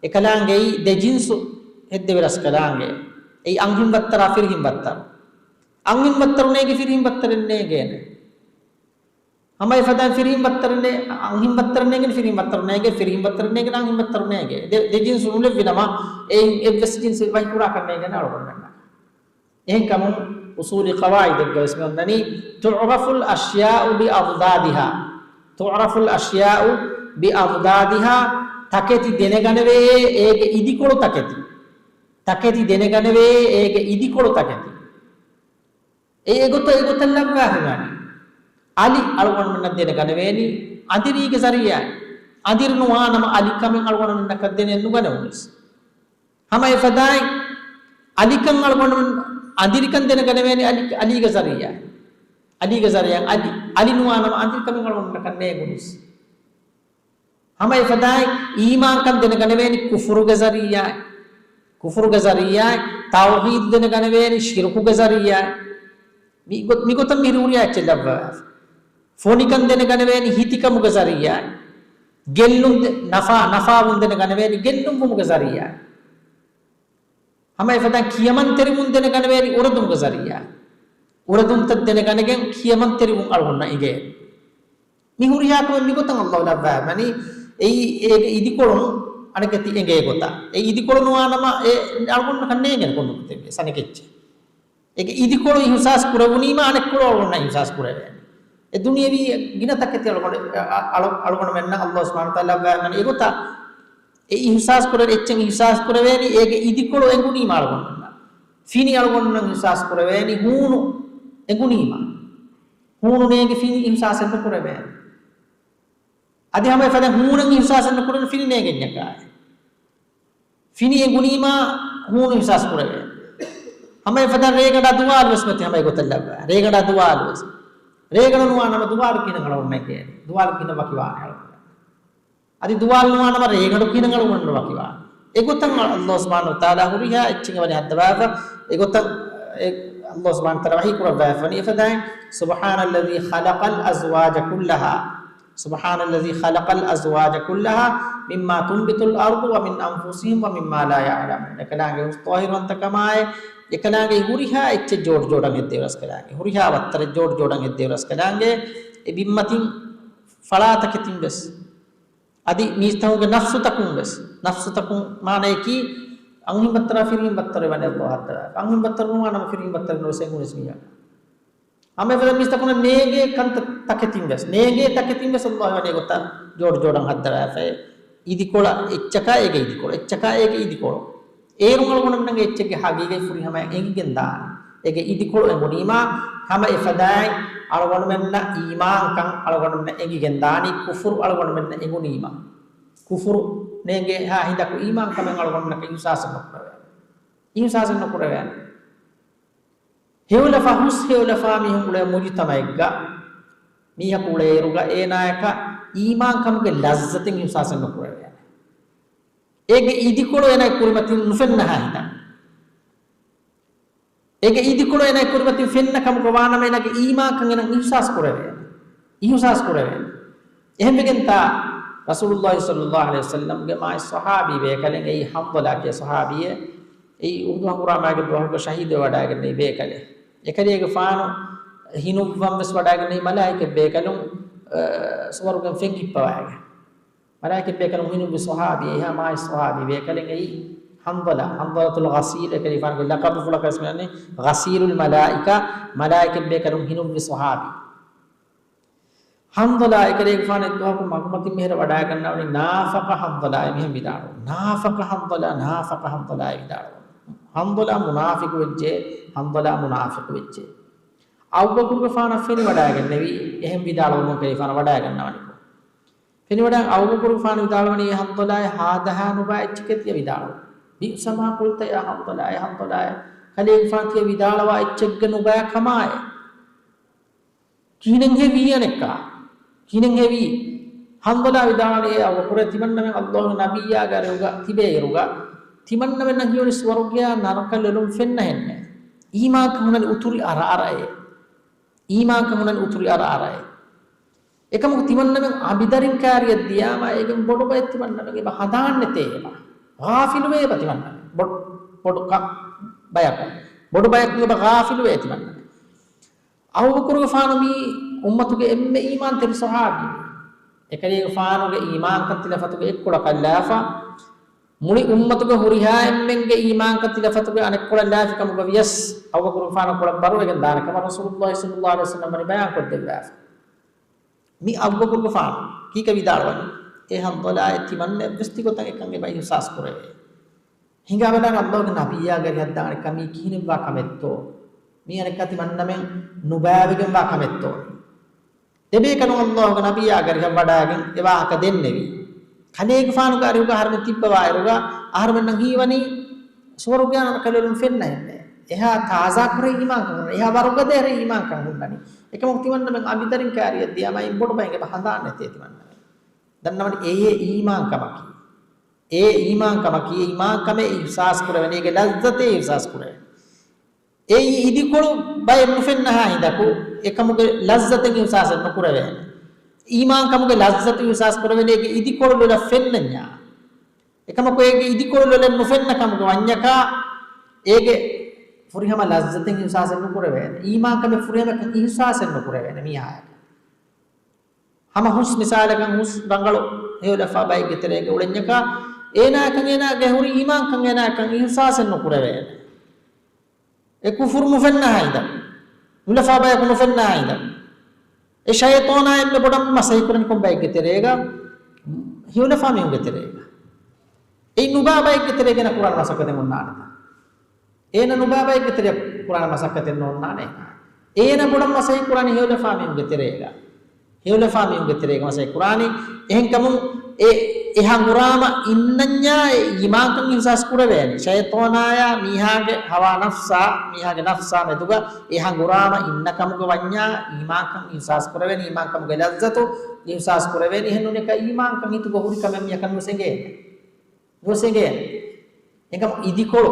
އެކަލާނގެއީ ދެ ޖިންސު ހެއްދެވި ރަސްކަލާނގެ. އެއީ އަންހެން ވައްތަރާ ފިރިހެން ވައްތަރު. އަންހެން ވައްތަރު ނޭގެ ފިރިހެން ވައްތަރެއް ނޭގޭނެ. ހަމަ އެފަދައިން ފިރިހެން ވައްތަރެއް ނޭ-، އަންހެން ވައްތަރެއް ނޭގެން ފިރިހެން ވައްތަރު ނޭގެ، ފިރިހެން ވައްތަރެއް ނޭގެން އަންހެން ވައްތަރު ނޭގެ. ދެ-، ދެ ޖިންސު ނުލެއްވި ނަމަ، އެއިން އެއްވެސް ޖިންސެއް ވަކިކުރާކަށް ނޭގެން އަޅުގަނޑުމެންނަށް. އެހެންކަމުން އުޞޫލީ ޤަވާޢިދެއްގަ ވެސް މި އޮންނަނީ، تعرف الأشياء بأضدادها. تعرف الأشياء بأضدادها، ތަކެތި ދެނެގަނެވޭ އޭގެ އިދިކޮޅު ތަކެތި. ތަކެތި ދެނެގަނެވޭ އޭގެ އިދިކޮޅު ތަކެތި. އެ އެގޮތަށް އެގޮތަށް ލައްވާފަވަނީ. އަލި އަޅުގަނޑުމެންނަށް ދެނެގަނެވޭނީ އަނދިރީގެ ޒަރީޢާއިން. އަނދިރި ނުވާނަމަ އަލިކަމެއް އަޅުގަނޑުމެންނަކަށް ދެނެއް ނުގަނެވުނުސް. ހަމަ އެފަދައިން އަލިކަން އަޅުގަނޑުމެން އަނދިރިކަން ދެނެގަނެވޭނީ އަލި-، އަލީގެ ޒަރީޢާއިން. އަލީގެ ޒަރީޢާއިން އަލި، އަލި ނުވާނަމަ އަނދިރިކަމެއް އަޅުގަނޑުމެންނަކަށް ނޭގުނުސް. ހަމަ އެފަދައިން އީމާންކަން ދެނެގަނެވޭނީ ކުފުރުގެ ޒަރީޢާއިން. ކުފުރުގެ ޒަރީޢާއިން، ތައުޙީދު ދެނެގަނެވޭނީ ޝިރުކުގެ ޒަރީޢާއިން. މި ގޮ-، މިގޮތަށް މި ހުރިހާ އެއްޗެއް ލައްވަވާފަ. ފޮނިކަން ދެނެގަނެވޭނީ ހިތިކަމުގެ ޒަރީޢާއިން. ގެއްލުން ދެ-، ނަފާ، ނަފާވުން ދެނެގަނެވޭނީ ގެއްލުންވުމުގެ ޒަރީޢާއިން. ހަމަ އެފަދައިން ކިޔަމަންތެރިވުން ދެނެގަނެވޭނީ އުރެދުންގެ ޒަރީޢާއިން. އުރެދުންތައް ދެނެގަނެގެން ކިޔަމަންތެރިވުން އަޅުގަނޑަށް އިނގޭ. މި ހުރިހާ ކަމެއް މިގޮތަށް ﷲ ލައްވާފަ ވަނީ، އެއީ އޭގެ އިދިކޮޅުން އަނެކެތި އެނގޭ ގޮތަށް. އެ އިދިކޮޅު ނުވާނަމަ އެ އަޅުގަނޑަކަށް ނޭނގޭނެ ކޮންމެ ގޮތެއްވެސް އަނެކެއްޗެއް. އޭގެ އިދިކޮޅު އިހުސާސް ކުރެވުނީމާ އަނެއްކޮޅު އަޅުގަނޑަށް އިހުސާސް ކުރެވޭނެ. އެ ދުނިޔެވީ ގިނަ ތަކެތި އަޅުގަނޑު، އަ، އަ، އަޅު، އަޅުގަނޑުމެންނަށް ﷲ ސުބްޙާނަހޫ ވަތަޢާލާ ލައްވާފަ ވަނީ އެގޮތަށް. އެ އިހުސާސް ކުރެވޭ، އެއްޗެއް އިހުސާސް ކުރެވޭނީ އޭގެ އިދިކޮޅު އެނގުނީމާ އަޅުގަނޑުމެންނަށް. ފިނި އަޅުގަނޑުމެން އިހުސާސް ކުރެވޭނީ ހޫނު އެނގުނީމާ. ހޫނު ނޭނގި ފިނި އިހުސާސެއް ނުކުރެވޭނެ. އަދި ހަމަ އެފަދަ ހޫނަށް އިހުސާސެއް ނުކުރެވޭނެ ފިނި ނޭނގެންޏަކާއި. ފިނި އެނގުނީމާ ހޫނު އިހުސާސް ކުރެވޭނެ. ހަމަ އެފަދަ ރޭގަނޑާ ދުވާލު ވެސް މަތި ހަމަ އެގޮތަށް ލައްވާ. ރޭގަނޑާ ދުވާލު ވެސް. ރޭގަނޑު ނުވާ ނަމަ ދުވާލު ކިހިނެއް އަޅުގަނޑުމެން ކިޔޭނެ؟ ދުވާލު ކިހިނެއް ވަކިވާނެ އަޅުގަނޑު؟ އަދި ދުވާލު ނުވާ ނަމަ ރޭގަނޑު ކިހިނެއް އަޅުގަނޑު ވަކިވާނެ؟ އެގޮތަށް ﷲ ސުބްޙާނަހޫ ވަތަޢާލާ ހުރިހާ އެއްޗެއް އެވަނީ ހައްދަވާފަ. އެގޮތަށް އެ ﷲ ސުބްޙާނަހޫ ވަތަޢާލާ ވަޙީ ކުރައްވާފަ ވަނީ އެފަދައިން، سبحان الذي خلق الأزواج كلها. سبحان الذي خلق الأزواج كلها مما تنبت الأرض ومن أنفسهم ومما لا يعلمون. އެކަލާނގެ ހުސް ޠާހިރުވަންތަކަމާއި، އެކަލާނގެ ހުރިހާ އެއްޗެއް ޖޯޑު ޖޯޑަށް ހެއްދެވި ރަސްކަލާނގެ، ހުރިހާ ވައްތަރެއް ޖޯޑު ޖޯޑަށް ހެއްދެވި ރަސްކަލާނގެ، އެ ބިންމަތިން ފަޅާތަކެތިން ވެސް، އަދި މީސްތަކުންގެ ނަފްސުތަކުން ވެސް، ނަފްސުތަކުން މާނަޔަކީ، އަންހެން ބައްތަރާ ފިރިހެން ބައްތަރު ވަނީ ﷲ ހައްދަވާފަ. އަންހެން ބައްތަރު ނުވާ ނަމަ ފިރިހެން ބައްތަރެއް ނުވެސް އެނގުނެސް މީހަކަށް. ހަމަ އެފަދަ މީސްތަކުންނަށް ނޭނގޭ ކަންތައް ތަކެތިން ވެސް، ނޭނގޭ ތަކެތިން ވެސް ﷲ ވަނީ އެގޮތަށް ޖޯޑު ޖޯޑަށް ހައްދަވާފައި. އިދިކޮޅަށް އެއްޗަކާ އޭގެ އިދިކޮޅު، އެއްޗަކާ އޭގެ އިދިކޮޅު. އޭރުން އަޅުގަނޑުމެންނަށް އެއްޗެއްގެ ހަގީގަތް ފުރިހަމައަށް އެނގިގެން ދާނެ. އޭގެ އިދިކޮޅު އެނގުނީމާ، ހަމަ އެފަދައިން އަޅުގަނޑުމެންނަށް އީމާންކަން އަޅުގަނޑުމެންނަށް އެނގިގެން ދާނީ، ކުފުރު އަޅުގަނޑުމެންނަށް އެނގުނީމާ. ކުފުރު ނޭނގޭ ހާ ހިނދަކު އީމާންކަމެއް އަޅުގަނޑުމެންނަކަށް އިހުސާސެއް ނުކުރެވޭނެ. އިހުސާސެއް ނުކުރެވޭނެ. ހެޔޮލަފާ، ހުސް ހެޔޮލަފާ މީހުން އުޅޭ މުޖުތަމައެއްގަ މީހަކު އުޅޭއިރުގަ އޭނާޔަކަށް އީމާންކަމުގެ ލައްޒަތެއް އިހުސާސެއް ނުކުރެވޭނެ. އޭގެ އިދިކޮޅު އޭނާގެ ކުރިމަތިން ނުފެންނަހާ ހިނދާ. އޭގެ އިދިކޮޅު އޭނާގެ ކުރިމަތިން ފެންނަ ކަމުގަ ވާނަމަ އޭނާގެ އީމާންކަން އޭނާ އިހުސާސް ކުރެވޭނެ. އިހުސާސް ކުރެވޭނެ. އެހެންވެގެންތާ ރަސޫލުﷲ ޞައްލަﷲ ޢަލައިހި ވަސައްލަމްގެ މާތް ޞަޙާބީ ބޭކަލެއް އެއީ ޙަންޟަލާ ކިޔާ ޞަޙާބީއެއް. އެއީ އުޙުދު ހަނގުރާމާގެ ދުވަހުގަ ޝަހީދުވެވަޑައިގެންނެވި ބޭކަލެއް. އެކަލޭގެފާނު ހިނުއްވަން ވެސް ވަޑައިގެންނެވި މަލާއިކަތް ބޭކަލުން، އަ، ސުވަރުގެން ފެން ހިއްޕަވައިގެން. މަލާއިކަތް ބޭކަލުން ހިނުއްވި ޞަޙާބީ، އެހާ މާތް ޞަޙާބީ ބޭކަލެއް އެއީ ޙަންޟަލާ، ޙަންޟަލަތުލް ޣަސީލް، އެކަލޭގެފާނުގެ ލަޤަބުފުޅަކަށް ވެސް މިވަނީ ޣަސީލުލް މަލާއިކާ، މަލާއިކަތް ބޭކަލުން ހިނުއްވި ޞަޙާބީ. ޙަންޟަލާ އެކަލޭގެފާނު އެއްދުވަހަކު މަގުމަތިން މިހިރަ ވަޑައިގަންނަވަނީ، ނާފަޤަ ޙަންޟަލާ އޭ މިހެން ވިދާޅުވުން. ނާފަޤަ ޙަންޟަލާ، ނާފަޤަ ޙަންޟަލާ އޭ ވިދާޅުވުން. ޙަންޟަލާ މުނާފިޤު ވެއްޖެ، ޙަންޟަލާ މުނާފިޤު ވެއްޖެ. އަބޫބަކުރުގެފާނަށް ފެނިވަޑައިގެންނެވި، އެހެން ވިދާޅުވުމުން އެކަލޭގެފާނު ވަޑައިގަންނަވަނިކޮށް. ފެނިވަޑައިގެން އަބޫބަކުރުގެފާނު ވިދާޅުވަނީ، އޭ ޙަންޟަލާއޭ، ހާދަހާ ނުބާ އެއްޗެކޭ ތިޔަ ވިދާޅުވަނީ. بئس ما قلت يا حنظلة، އޭ ޙަންޟަލާއޭ، ކަލޭގެފާނު ތިޔަ ވިދާޅުވާ އެއްޗެއްގަ ނުބައި ކަމާއޭ. ކިހިނެއްހޭ ވީ އަނެއްކާ؟ ކިހިނެއްހޭ ވީ؟ ޙަންޟަލާ ވިދާޅުވަނީ، އޭ އަބޫބަކުރޭ، ތިމަންނަމެން ﷲގެ ނަބިއްޔާގެ އަރިހުގަ ތިބޭއިރުގަ، ތިމަންނަމެންނަށް ހީވަނީ ސުވަރުގެއާ ނަރަކަ ލޮލުން ފެންނަހެންނޭ. އީމާންކަން ހުންނަނީ އުތުރި އަރައަރައޭ. އީމާންކަން ހުންނަނީ އުތުރި އަރައަރައޭ. އެކަމަކު ތިމަންނަމެން އަނބިދަރިން ކާރިއަށް ދިޔާމާ، އޭގެން ބޮޑު ބައެއް ތިމަންނަމެން އެބަ ހަނދާން ނެތޭ އެބަ. ޣާފިލުވޭ އެބަ ތިމަންނަމެން. ބޮޑު، ބޮޑު ކަ، ބަޔަކު. ބޮޑު ބަޔަކު އެބަ ޣާފިލުވޭ ތިމަންނަމެން. އަބޫބަކުރުގެފާނު މީ އުއްމަތުގެ އެންމެ އީމާންތެރި ޞަޙާބީ. އެކަލޭގެފާނުގެ އީމާންކަން ތިލަފަތުގެ އެއްކޮޅަކަށް ލާފަ، މުޅި އުއްމަތުގެ ހުރިހާ އެންމެންގެ އީމާންކަން ތިލަފަތުގެ އަނެއްކޮޅަށް ލާފި ކަމުގަ ވިޔަސް، އަބޫބަކުރުގެފާނަށް ކޮޅަށް ބަރުވެގެން ދާނެ ކަމަށް ރަސޫލުﷲ ޞައްލަﷲ ޢަލައިހި ވަސައްލަމް ވަނީ ބަޔާން ކޮށްދެއްވާފަ. މި އަބޫބަކުރުގެފާނު ކީކޭ ވިދާޅުވަނީ؟ އޭ ޙަންޟަލާއޭ، ތިމަންނައަށްވެސް ތިގޮތަށް އެކަން އެބަ އިޙްސާސް ކުރެވޭ. ހިނގާބަލާނަން، ﷲގެ ނަބިއްޔާގެ އަރިހަށް ދާނެ ކަމީ ކިހިނެއްވާ ކަމެއްތޯ؟ މީ އަނެއްކާ ތިމަންނަމެން ނުބައިވެގެންވާ ކަމެއްތޯ؟ ދެބޭކަލުން ﷲގެ ނަބިއްޔާގެ އަރިހަށް ވަޑައިގެން އެ ވާހަކަ ދެންނެވި. ކަލޭގެފާނުގެ އަރިހުގަ އަހަރުމެން ތިއްބަވާއިރުގަ އަހަރުމެންނަށް ހީވަނީ ސުވަރުގެއާ ނަރަކަ ލޮލުން ފެންނަހެންނޭ. އެހާ ތާޒާކުރެހި އީމާންކަން ހުންނަނީ، އެހާ ވަރުގަދަޔަރެހި އީމާންކަން ހުންނަނީ. އެކަމަކު ތިމަންނަމެން އަނބިދަރިން ކާރިއަށް ދިޔާމާ އެއިން ބޮޑު ބައެއް އެބަ ހަނދާން ނެތޭ ތިމަންނަމެން. ދަންނަވަނީ އެއީ އީމާންކަމަކީ. އެއީ އީމާންކަމަކީ، އީމާންކަމޭ އިޙްސާސް ކުރެވެނީ، އޭގެ ލައްޒަތޭ އިޙްސާސް ކުރެވެނީ. އެއީ އިދިކޮޅު ބައެއް ނުފެންނަހާ ހިނދަކު، އެކަމުގެ ލައްޒަތެއް އިޙްސާސެއް ނުކުރެވޭނެ. އީމާންކަމުގެ ލައްޒަތު އިޙްސާސް ކުރެވެނީ އޭގެ އިދިކޮޅު ލޮލަށް ފެންނަންޏާ. އެކަމަކު އޭގެ އިދިކޮޅު ލޮލަށް ނުފެންނަ ކަމުގެ ވަންޏަކާ، އޭގެ ފުރިހަމަ ލައްޒަތެއް އިޙްސާސެއް ނުކުރެވޭނެ. އީމާންކަމެއް ފުރިހަމައަކަށް އިޙްސާސެއް ނުކުރެވޭނެ މީހާޔަކަށް. ހަމަ ހުސް މިސާލަކަށް ހުސް ރަނގަޅު ހެޔޮލަފާ ބައެއްގެ ތެރޭގަ އުޅެންޏަކާ، އޭނާއަކަށް އޭނާގެ ހުރި އީމާންކަން އޭނާއަކަށް އިހުސާސެއް ނުކުރެވޭނެ. އެ ކުފުރު ނުފެންނަ ހިނދަށް، ނުލަފާ ބަޔަކު ނުފެންނަ ހިނދަށް، އެ ޝައިޠާނާ އެންމެ ބޮޑަށް މަސައްކަތް ކުރަނީ ކޮން ބައެއްގެ ތެރޭގަ؟ ހެޔޮލަފާ މީހުންގެ ތެރޭގަ. އެ ނުބާ ބައެއްގެ ތެރޭގަ ކުރާނެ މަސައްކަތެއް އޮންނާނެތަ؟ އޭނަ ނުބާ ބައެއްގެ ތެރޭ ކުރާނެ މަސައްކަތެއް ނޯންނާނެ. އޭނަ ބޮޑަށް މަސައްކަތް ކުރާނީ ހެޔޮލަފާ މީހުންގެ ތެރޭގަ. ހެޔޮލަފާ މީހުންގެ ތެރޭގަ މަސައްކަތް ކުރާނީ. އެހެންކަމުން އެ، އެ ހަނގުރާމަ އިންނަންޏާ އެ އީމާންކަން އިހުސާސް ކުރެވޭނީ. ޝައިޠާނާޔާ މީހާގެ ހަވާ ނަފްސާ، މީހާގެ ނަފްސާ މެދުގަ އެ ހަނގުރާމަ އިންނަ ކަމުގަ ވަންޏާ އީމާންކަން އިހުސާސް ކުރެވޭނީ، އީމާންކަމުގެ ލައްޒަތު އިހުސާސް ކުރެވޭނީ. އެހެން ނޫނީކަ އީމާންކަން ހިތުގަ ހުރި ކަމެއް މީހަކަށް ނުވެސް އެނގޭނެ. ނުވެސް އެނގޭނެ. އެކަމު އިދިކޮޅު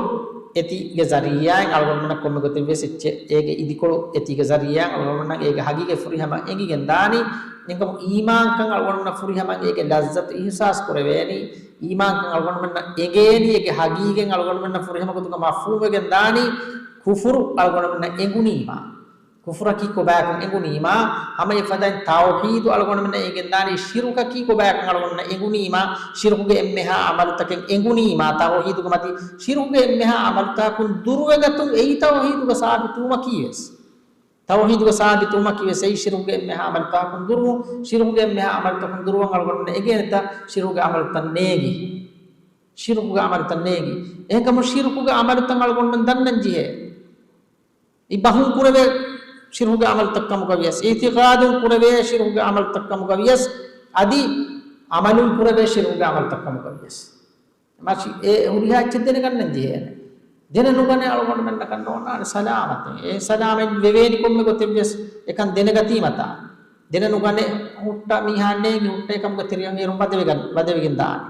އެތީގެ ޒަރީއާއިން އަޅުގަނޑުމެންނަށް ކޮންމެ ގޮތެއް ވެސް އެއްޗެއް އޭގެ އިދިކޮޅު އެތީގެ ޒަރީއާއިން އަޅުގަނޑުމެންނަށް އޭގެ ހަގީގަތް ފުރިހަމަ އެނގިގެން ދާނީ. އެކަމު އީމާންކަން އަޅުގަނޑުމެންނަށް ފުރިހަމަ އޭގެ ލައްޒަތު އިހުސާސް ކުރެވޭނީ. އީމާންކަން އަޅުގަނޑުމެންނަށް އެނގޭނީ އޭގެ ހަގީގަތް އަޅުގަނޑުމެންނަށް ފުރިހަމަ ގޮތުގަ މަފްހޫމް ވެގެން ދާނީ. ކުފުރު އަޅުގަނޑުމެންނަށް އެނގުނީމާ، ކުފުރަކީ ކޮބާކަން އެނގުނީމާ، ހަމަ އެފަދައިން ތައުހީދު އަޅުގަނޑުމެންނަށް އެނގެންދާނީ، ޝިރުކަކީ ކޮބާކަން އަޅުގަނޑުމެންނަށް އެނގުނީމާ، ޝިރުކުގެ އެންމެހާ އަމަލުތަކެއް އެނގުނީމާ، ތައުހީދުގެ މަތި ޝިރުކުގެ އެންމެހާ އަމަލުތަކުން ދުރުވެގަތުން އެއީ ތައުހީދުގަ ސާބިތުވުމަކީ ވެސް. ތައުހީދުގަ ސާބިތުވުމަކީ ވެސް އެއީ ޝިރުކުގެ އެންމެހާ އަމަލުތަކުން ދުރުވުން، ޝިރުކުގެ އެންމެހާ އަމަލުތަކުން ދުރުވަން އަޅުގަނޑުމެންނަށް އެނގޭނެތަ ޝިރުކުގެ އަމަލުތައް ނޭނގި. ޝިރުކުގެ އަމަލުތައް ނޭނގި. އެހެންކަމުން ޝިރުކުގެ އަމަލުތައް އަޅުގަނޑުމެން ދަންނަން ޖެހޭ. އި ބަހުން ކުރެވޭ ޝިރުކުގެ އަމަލުތައް ކަމުގަ ވިޔަސް، އިޢުތިޤާދުން ކުރެވޭ ޝިރުކުގެ އަމަލުތައް ކަމުގަ ވިޔަސް، އަދި އަމަލުން ކުރެވޭ ޝިރުކުގެ އަމަލުތައް ކަމުގަ ވިޔަސް. މަށި އެ ހުރިހާ އެއްޗެއް ދެނެގަންނަން ޖެހޭނެ. ދެނެ ނުގަނެ އަޅުގަނޑުމެންނަކަށް ނޯންނާނެ ސަލާމަތެއް. އެ ސަލާމަތް ވެވޭނީ ކޮންމެ ގޮތެއް ވިޔަސް އެކަން ދެނެގަތީމަތާ. ދެނެ ނުގަނެ ހުއްޓަ މީހާ ނޭނގި ހުއްޓަ އެކަމުގެ ތެރެއަށް އޭރުން ވަދެވިގަން، ވަދެވިގެން ދާނެ.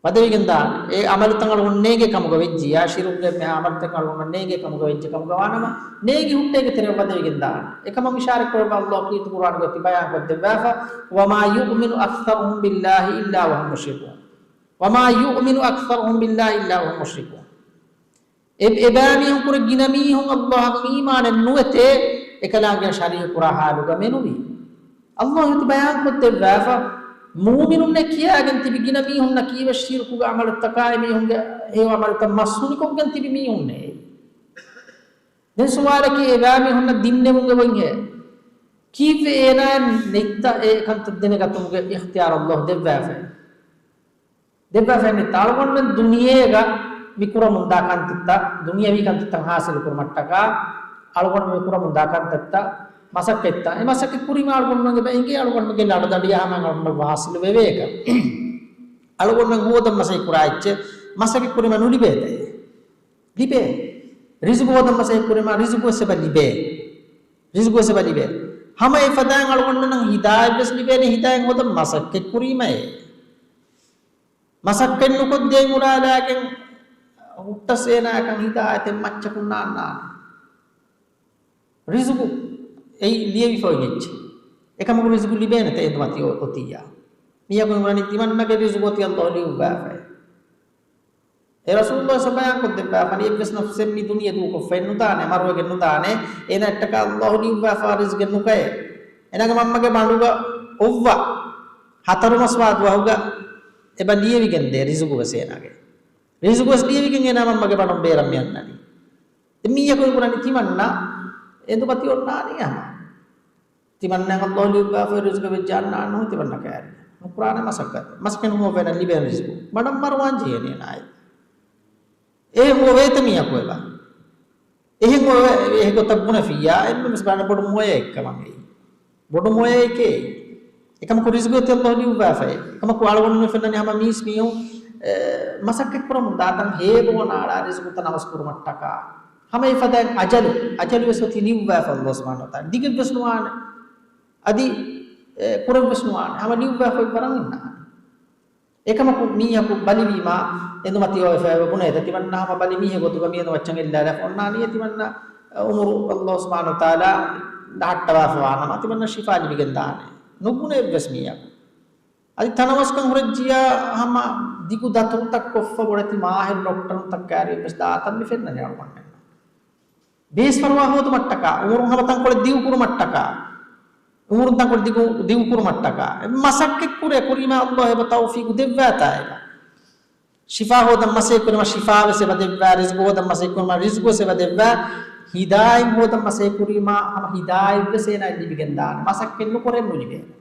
ވަދެވިގެން ދާނެ. އެ އަމަލުތައް އަޅުގަނޑު ނޭނގޭ ކަމުގަ ވެއްޖިޔާ، ޝިރުކުގެ އެންމެހާ އަމަލުތައް އަޅުގަނޑު ނޭނގޭ ކަމުގަ ވެއްޖެ ކަމުގަ ވާނަމަ، ނޭނގި ހުއްޓޭގެ ތެރެއަށް ވަދެވިގެން ދާނެ. އެކަމަށް އިޝާރަތް ކުރައްވާ ﷲ ކީރިތި ޤުރްއާނުގައި ބަޔާން ކޮށްދެއްވާފަ، "وما يؤمن أكثرهم بالله إلا وهم مشركون. وما يؤمن أكثرهم بالله إلا وهم مشركون." އެ، އެބައިމީހުން ކުރެ ގިނަ މީހުން ﷲ އަށް އީމާނެއް ނުވެތޭ، އެކަލާނގެ ޝަރީކު ކުރާ ހާލުގަ މެނުވީ. ﷲ އޮތީ ބަޔާން ކޮށްދެއްވާފަ، މޫމިނުންނޭ ކިޔާގެން ތިބި ގިނަ މީހުންނަކީ ވެސް ޝިރުކުގެ އަމަލުތަކާއި މީހުންގެ ހެޔޮ އަމަލުތައް މަސްހުނިކޮށްގެން ތިބި މީހުންނޭ. ދެން ސުވާލަކީ އެބައިމީހުންނަށް ދިންނެވުން އެބައޮތްހޭ؟ ކީއްވެ އޭނާއަށް ނެތްތަ އެ ކަންތައް ދެނެގަތުމުގެ އިޚްތިޔާރު ﷲ ދެއްވާފައި؟ ދެއްވާފައި ނެތް. އަޅުގަނޑުމެން ދުނިޔޭގަ މި ކުރަމުންދާ ކަންތައްތައް، ދުނިޔަވީ ކަންތައްތައް ހާސިލު ކުރުމަށްޓަކާ، އަޅުގަނޑު މި ކުރަމުންދާ ކަންތައްތައް، މަސައްކަތްތައް، އެ މަސައްކަތް ކުރީމަ އަޅުގަނޑުމެންގެ އެނގޭ އަޅުގަނޑުމެންގެ ލަޑުދަނޑިއާ ހަމަ އަޅުގަނޑު ހާސިލު ވެވޭކަން. އަޅުގަނޑުމެން ހޯދަން މަސައްކަތް ކުރާ އެއްޗެއް މަސައްކަތް ކުރީމަ ނުލިބޭތަ؟ ލިބޭ. ރިޒުގު ހޯދަން މަސައްކަތް ކުރީމަ ރިޒުގު ވެސް އެބަ ލިބޭ. ރިޒުގު ވެސް އެބަ ލިބޭ. ހަމަ އެފަދައިން އަޅުގަނޑުމެންނަށް ހިދާޔަތް ވެސް ލިބޭނެ، ހިދާޔަތް ހޯދަން މަސައްކަތް ކުރީމައޭ. މަސައްކަތް ނުކޮށްދޭ މުރާލާގެން ހުއްޓަސް އޭނާއަކަށް ހިދާޔަތެއް މައްޗަކުން ނާންނާނެ. ރިޒުގު އެއީ ލިޔެވިފަ އޮތް އެއްޗެއް. އެކަމަކު ރިޒުގު ލިބޭނެތަ އެދުމަތި އޮ-، އޮތިއްޔާ؟ މީހަކު އިމްރާނީ ތިމަންނަގެ ރިޒުގު އޮތީ ﷲ ލިޔުއްވާފައޭ. އެ ރަސޫލުﷲ ސަބަޔާން ކޮށްދެއްވާފަނި އެއްވެސް ނަފްސެއް މި ދުނިޔެ ދޫކޮށްފައެއް ނުދާނެ، މަރުވެގެން ނުދާނެ. އޭނައަށްޓަކާ ﷲ ލިޔުއްވާފަ ރިޒުގެއް ނުކައޭ. އޭނަގެ މަންމަގެ ބަނޑުގަ އޮއްވަ ހަތަރު މަސް ވާ ދުވަހުގަ އެބަ ލިޔެވިގެން ދޭ ރިޒުގު ވެސް އޭނާގެ. ރިޒުގު ވެސް ލިޔެވިގެން އޭނާ މަންމަގެ ބަނޑުން ބޭރަށް މި އަންނަނީ. ދެން މީހަކު އިބުރަނީ ތިމަންނަ އެނދުމަތި އޮންނާނީ ހަމަ. ތިމަންނައަށް ﷲ ލިޔުއްވާފައި ރިޒުގެ ވެއްޖެ އަންނާން ނޫން ތިމަންނަ ކައިރި. ނުކުރާނެ މަސައްކަތް. މަސައްކަތް ނުކޮށްފައި ނަ ލިބޭނެ ރިޒުގު. ބަނޑަށް މަރުވާން ޖެހޭނީ ނާއި. އެހެން އޮވޭތަ މީހަކު އެބަ؟ އެހެން އޮވޭ، އެ ގޮތަށް ބުނެފިއްޔާ، އެންމެ ބަނޑަށް ބޮޑު މޮޔައެއް ކަމަށް އެއީ. ބޮޑު މޮޔައެކޭ. އެކަމަކު ރިޒުގު އޮތީ ﷲ ލިޔުއްވާފައޭ. އެކަމަކު އަޅުގަނޑު މި ފެންނަނީ ހަމަ މީސް މީހުން، އެ، މަސައްކަތް ކުރަމުން ދާތަން ހޭބޯ ނާޅާ ރިޒުގުތައް ނަވަސް ކުރުމަށްޓަކާ. ހަމަ އެފަދައިން އަޖަލު، އަޖަލު ވެސް އޮތީ ލިޔުއްވާފަ ﷲ ސުބްޙާނަހޫ ވަތަޢާލާ. ދިގެއްވެސް ނުވާނެ. އަދި، އެ، ކުރެއްވެސް ނުވާނެ. ހަމަ ލިޔުއްވާފަ އޮތް ވަރަށް އިންނާނެ. އެކަމަކު މީހަކު ބަލިވީމާ އެނދުމަތި އޮވެފައި ބުނޭތަ؟ ތިމަންނަ ހަމަ ބަލި މީހެއް ގޮތުގަ މިއަދު މައްޗަށް އެއްލާލާފަ އޮންނާނީ. ތިމަންނަ އުމުރު ﷲ ސުބްޙާނަހޫ ވަތަޢާލާ ދަހައްޓަވާފަ ވާނަމަ، ތިމަންނަ ޝިފާ ލިބިގެން ދާނެ. ނުބުނެ އެއްވެސް މީހަކު. އަދި ތަނަވަސްކަން ހުރެއްޖިޔާ ހަމަ ދިގު ދަތުރުތައް ކޮށްފަ ބޮޑެތި މާހިރު ޑޮކްޓަރުންތައް ކައިރި އެއްވެސް ދާތަން މި ފެންނަނީ އަޅުގަނޑުމެންނަށް. ބޭސް ފަރުވާ ހޯދުމަށްޓަކާ، އުމުރުން ހަމަ ތަންކޮޅެއް ދިގު ކުރުމަށްޓަކާ. އުމުރުން ތަންކޮޅެއް ދިގު، ދިގު ކުރުމަށްޓަކާ. މަސައްކަތް ކުރޭ، ކުރީމާ ﷲ އެބަ ތައުފީގު ދެއްވާތާ އެބަ. ޝިފާ ހޯދަން މަސައްކަތް ކުރީމާ ޝިފާ ވެސް އެބަ ދެއްވާ، ރިޒްގު ހޯދަން މަސައްކަތް ކުރީމާ ރިޒްގު ވެސް އެބަ ދެއްވާ، ހިދާޔަތް ހޯދަން މަސައްކަތް ކުރީމާ ހަމަ ހިދާޔަތް ވެސް އޭނާ ލިބިގެން ދާނެ. މަސައްކަތް ނުކުރެ ނުލިބޭނެ.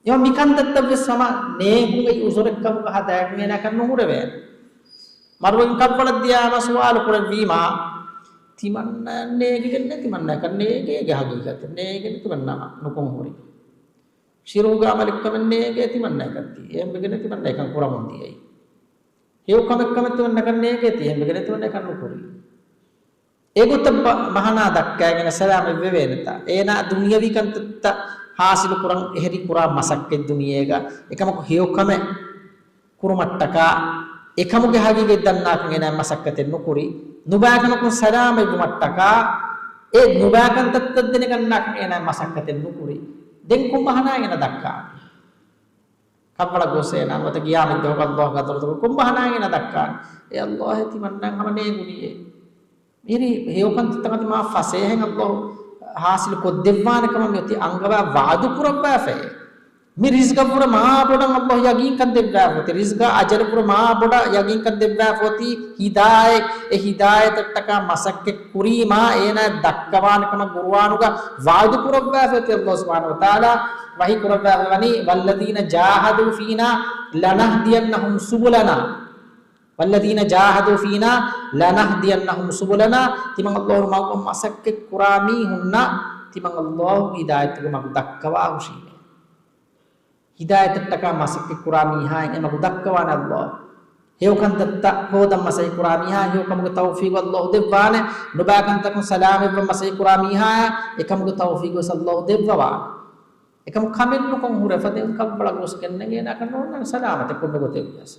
އެ މިކަންތައްތައް ވެސް ހަމަ ނޭނގުން އެއީ އުޒުރެއްކަމުގަ ހަދާގެން އޭނާކަށް ނުހުރެވޭނެ. މަރުވެގެން ކަށްވަޅަށް ދިޔާމަ ސުވާލު ކުރެއްވީމާ، ތިމަންނައަށް ނޭގިގެން ނެތިމަންނައަކަށް ނޭގޭގެ ހަގީގަތެއް ނޭގެ ނެތިމަންނަމަ ނުކޮން ހުރި. ޝިރުކުގެ އަމަލެއްކަމެއް ނޭގޭ ތިމަންނައަކަށް ތީ. އެހެންވެގެން ނެތިމަންނައަކަށް ކުރަމުން ދިޔައީ. ހެޔޮކަމެއްކަމެއް ތިމަންނައަކަށް ނޭގޭ ތީ. އެހެންވެގެން ނެތިމަންނައަކަށް ނުކުރީ. އެގޮތަށް ބަ-، ބަހަނާ ދައްކައިގެން ސަލާމަތް ވެވޭނެތާ. އޭނާ ދުނިޔަވީ ކަންތައްތައް ހާސިލު ކުރަން އެހެރީ ކުރާ މަސައްކަތް ދުނިޔޭގަ އެކަމަކު ހެޔޮކަމެއް ކުރުމަށްޓަކާ، އެކަމުގެ ހަގީގަތް ދަންނާކަން އޭނާ މަސައްކަތެއް ނުކުރި. ނުބައިކަމަކުން ސަލާމަތްވުމަށްޓަކާ، އެ ނުބައިކަންތައްތައް ދެނެގަންނާކަން އޭނާ މަސައްކަތެއް ނުކުރި. ދެން ކޮން ބަހަނާއެއް އޭނާ ދައްކާނީ؟ ކަށްވަޅަށް ގޮސް އޭނާ ނުވަތަ ޤިޔާމަތްދުވަހު ﷲ ގެ ޙަޟްރަތުގަ ކޮން ބަހަނާއެއް އޭނާ ދައްކާނީ؟ އޭ ﷲ އޭ ތިމަންނައަށް ހަމަ ނޭނގުނީއޭ. މިރި ހެޔޮކަންތައްތަކަށް މާ ފަސޭހައިން ﷲ ޙާޞިލު ކޮށްދެއްވާނެ ކަމަށް މިއޮތީ އަންގަވާ ވަޢުދު ކުރައްވާފައޭ. މި ރިޒްގަށްވުރެ މާ ބޮޑަށް ﷲ ޔަގީންކަން ދެއްވާފަ އޮތީ. ރިޒްގާ އަޖަލަށްވުރެ މާ ބޮޑަށް ޔަގީންކަން ދެއްވާފަ އޮތީ ހިދާޔަތް، އެ ހިދާޔަތަށްޓަކާ މަސައްކަތް ކުރީމާ އޭނާ ދައްކަވާނެ ކަމަށް ޤުރުއާނުގަ ވަޢުދު ކުރައްވާފަ އޮތީ ﷲ ސުބްޙާނަހޫ ވަތަޢާލާ ވަޙީ ކުރައްވާފަ ވަނީ، "والذين جاهدوا فينا لنهدينهم سبلنا." "والذين جاهدوا فينا لنهدينهم سبلنا." ތިމަން ﷲ މަގު މަސައްކަތް ކުރާ މީހުންނަށް ތިމަން ﷲ ހިދާޔަތުގެ މަގު ދައްކަވާ ހުށީމޭ. ހިދާޔަތަށްޓަކާ މަސައްކަތް ކުރާ މީހާއިން އެ މަގު ދައްކަވާނެ ﷲ. ހެޔޮކަންތައްތައް ހޯދަން މަސައްކަތް ކުރާ މީހާ ހެޔޮކަމުގެ ތައުފީގު ﷲ ދެއްވާނެ. ނުބައިކަންތަކުން ސަލާމަތްވަން މަސައްކަތް ކުރާ މީހާއަށް އެކަމުގެ ތައުފީގު ވެސް ﷲ ދެއްވަވާނެ. އެކަމު ކަމެއް ނުކޮށް ހުރެފަ ދެން ކަށްވަޅަށް ގޮސްގެންނެން އޭނާކަށް ނޯންނާނެ ސަލާމަތެއް ކޮންމެ ގޮތެއް ވިޔަސް.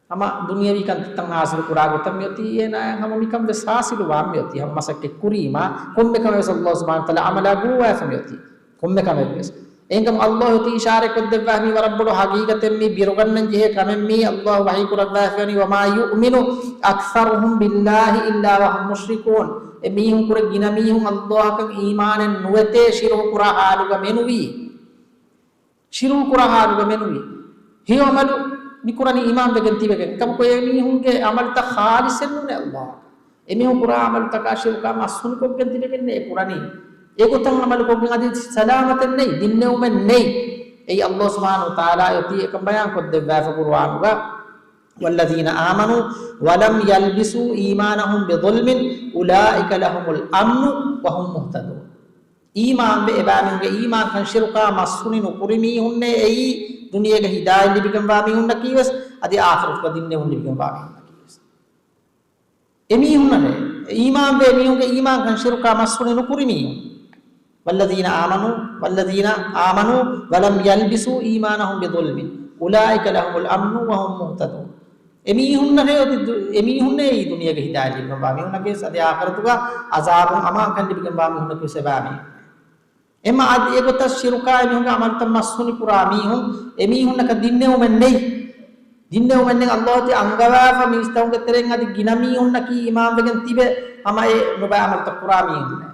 ހަމަ ދުނިޔަވީ ކަންތައްތައް ހާސިލު ކުރާ ގޮތަށް މިއޮތީ އޭނާއަށް ހަމަ މިކަން ވެސް ހާސިލުވާން މިއޮތީ. ހަމަ މަސައްކަތް ކުރީމާ ކޮންމެ ކަމެއް ވެސް ﷲ ސުބްޙާނަހޫ ވަތަޢާލާ އަމަލާ ގުޅުވާފަ މިއޮތީ. ކޮންމެ ކަމެއް ވެސް. އެހެންކަމުން ﷲ އޮތީ އިޝާރަތް ކޮށްދެއްވާ މީ ވަރަށް ބޮޑު ހަގީގަތެއް މީ ބިރުގަންނަން ޖެހޭ ކަމެއް މީ. ﷲ ވަޙީ ކުރައްވާފަ ވަނީ، "وما يؤمن أكثرهم بالله إلا وهم مشركون." އެ މީހުން ކުރެ ގިނަ މީހުން ﷲ އަކަށް އީމާނެއް ނުވެތޭ ޝިރުކު ކުރާ ހާލުގަ މެނުވީ. ޝިރުކު ކުރާ ހާލުގަ މެނުވީ. ހެޔޮ އަމަލު މި ކުރަނީ އީމާން ވެގެން ތިބެގެން. އެކަމަކު އެ މީހުންގެ އަމަލުތައް ޚާލިޞެއް ނޫނޭ ﷲ އަކަށް. އެ މީހުން ކުރާ އަމަލުތަކާ ޝިރުކާ މަސްހުނިކޮށްގެން ތިބެގެންނޭ އެ ކުރަނީ. އެގޮތަށް އަމަލުކޮށްގެން އަދި ސަލާމަތެއް ނެތް، ދިންނެވުމެއް ނެތް. އެއީ ﷲ ސުބްޙާނަހޫ ވަތަޢާލާ އޮތީ އެކަން ބަޔާން ކޮށްދެއްވާފަ ޤުރުއާނުގަ، "والذين آمنوا ولم يلبسوا إيمانهم بظلم أولئك لهم الأمن وهم مهتدون." އީމާންވެ އެބައިމީހުންގެ އީމާންކަން ޝިރުކާ މަސްހުނި ނުކުރި މީހުންނޭ އެއީ ދުނިޔޭގެ ހިދާޔަތް ލިބިގެންވާ މީހުންނަކީ ވެސް އަދި އާޚިރަތުގަ ދިންނެވުން ލިބިގެންވާ މީހުންނަކީ ވެސް. އެމީހުންނަށް އީމާންވެ މީހުންގެ އީމާންކަން ޝިރުކާ މަސްހުނި ނުކުރި މީހުން. "والذين آمنوا، والذين آمنوا ولم يلبسوا إيمانهم بظلم أولئك لهم الأمن وهم مهتدون." އެމީހުންނަށޭ އޮތީ ދު-، އެމީހުންނޭ އެއީ ދުނިޔޭގެ ހިދާޔަތް ލިބިގެންވާ މީހުންނަކީ ވެސް އަދި އާޚިރަތުގަ އަޒާބުން އަމާންކަން ލިބިގެންވާ މީހުންނަކީ ވެސް އެބައިމީހުން. އެމަ އަދި އެގޮތަށް ޝިރުކާ އެމީހުންގެ އަމަލުތައް މަސްހުނި ކުރާ މީހުން އެމީހުންނަކަށް ދިންނެވުމެއް ނެތް. ދިންނެވުމެއް ނެތް. ﷲ އޮތީ އަންގަވާފަ މީސްތަކުންގެ ތެރެއިން އަދި ގިނަ މީހުންނަކީ އީމާންވެގެން ތިބެ ހަމަ އެ ނުބައި އަމަލުތައް ކުރާ މީހުންނޭ.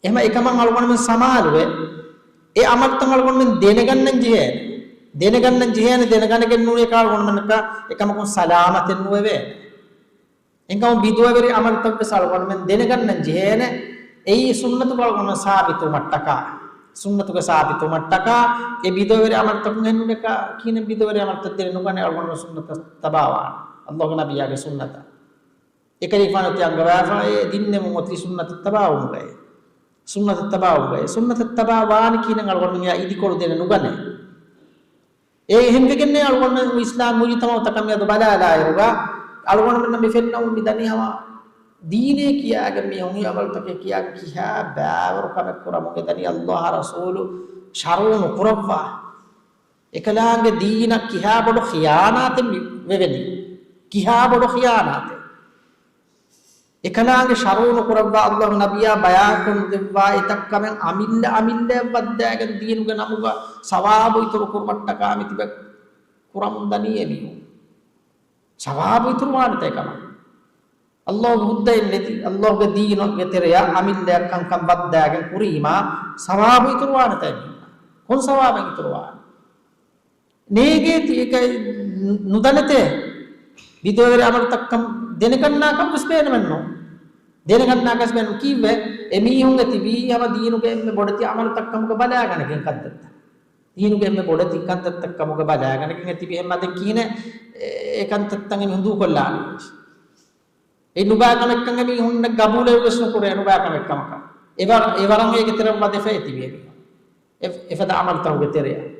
އެހެމަ އެކަމަށް އަޅުގަނޑުމެން ސަމާލުވެ، އެ އަމަލުތައް އަޅުގަނޑުމެން ދެނެގަންނަން ޖެހޭނެ. ދެނެގަންނަން ޖެހޭނެ، ދެނެގަނެގެން ނޫނީ އެކަމަކުން ސަލާމަތެއް ނުވެވޭނެ. އެންކަމު ބިދުޢަވެރި އަމަލުތައްވެސް އަޅުގަނޑުމެން ދެނެގަންނަން ޖެހޭނެ. އެއީ ސުންނަތުގަ އަޅުގަނޑު ސާބިތުވުމަށްޓަކާ. ސުންނަތުގަ ސާބިތުވުމަށްޓަކާ އެ ބިދުޢަވެރި އަމަލުތަކުން އެންނުނެކާ ކީނެ ބިދުޢަވެރި އަމަލުތައް ދެނެ ނުގަނެ އަޅުގަނޑު ސުންނަތަށް ތަބާވާނެ. ﷲގެ ނަބިއްޔާގެ ސުންނަތަށް. އެކަލޭގެފާނު އޮތީ އަންގަވާފަ އެ ދިންނެވުން އޮތީ ސުންނަތަށް ތަބާވުމުގައޭ. ސުންނަތަށް ތަބާވުމުގައޭ. ސުންނަތަށް ތަބާވާނެ ކީނެ އަޅުގަނޑުމެން އެއާ އިދިކޮޅު ދެނެ ނުގަނެ. އެ އެހެންވެގެންނޭ އަޅުގަނޑުމެން އިސްލާމް މުޖުތަމަޢުތަކަށް މިއަދު ބަލާލާއިރުގަ، އަޅުގަނޑުމެންނަށް މި ފެންނަމުން މި ދަނީ ހަމަ ދީނޭ ކިޔާގެން މި ހުން އަމަލުތަކެއް ކިޔާ ކިހާ ބާވަރު ކަމެއް ކުރަމުން އެ ދަނީ ﷲ ރަސޫލު ޝަރުޢު ނުކުރައްވާ. އެކަލާނގެ ދީނަށް ކިހާ ބޮޑު ޚިޔާނާތެއް މި ވެވެނީ. ކިހާ ބޮޑު ޚިޔާނާތެއް. އެކަލާނގެ ޝަރުޢު ނުކުރައްވާ ﷲ ނަބިއްޔާ ބަޔާންކޮށް ނުދެއްވާ އެތައް ކަމެއް އަމިއްލަ އަމިއްލައަށް ވައްދާގެން ދީނުގެ ނަމުގަ ސަވާބު އިތުރު ކުރުމަށްޓަކާ މިތިބެ ކުރަމުން ދަނީ އެމީހުން. ސަވާބު އިތުރުވާނެތަ އެކަމަށް؟ ﷲ ގެ ހުއްދައެއް ނެތި، ﷲ ގެ ދީނުގެ ތެރެއަށް އަމިއްލައަށް ކަންކަން ވައްދާގެން ކުރީމާ، ސަވާބު އިތުރުވާނެތަ އެމީހުންނަށް؟ ކޮން ސަވާބެއް އިތުރުވާނެ؟ ނޭނގޭތީ އެކައި ނުދަނެތޭ. ބިދުޢަވެރި ޢަމަލުތައްކަން ދެނެގަންނާކަން ވެސް ބޭނުމެއްނު. ދެނެގަންނާކަސް ބޭނުން ކީއްވެ؟ އެމީހުންގެ ތިބީ ހަމަ ދީނުގެ އެންމެ ބޮޑެތި ޢަމަލުތައްކަމުގަ ބަލާގަނެގެން ކަންތައްތައް. ދީނުގެ އެންމެ ބޮޑެތި ކަންތައްތައްކަމުގަ ބަލާގަނެގެން އެ ތިބީ ހެންމަ ދެން ކިހިނެއް އެ، އެ ކަންތައްތައް އެމީހުން ދޫކޮށްލާނީ. އެ ނުބާ ކަމެއްކަން އެމީހުންނަށް ގަބޫލެއް ވެސް ނުކުރޭ، ނުބާ ކަމެއް ކަމަކަށް. އެވަ-، އެވަރަށް އޭގެ ތެރެއަށް ވަދެފަ އެ ތިބި އެމީހުން. އެ، އެފަދަ ޢަމަލުތަކުގެ ތެރެއަށް.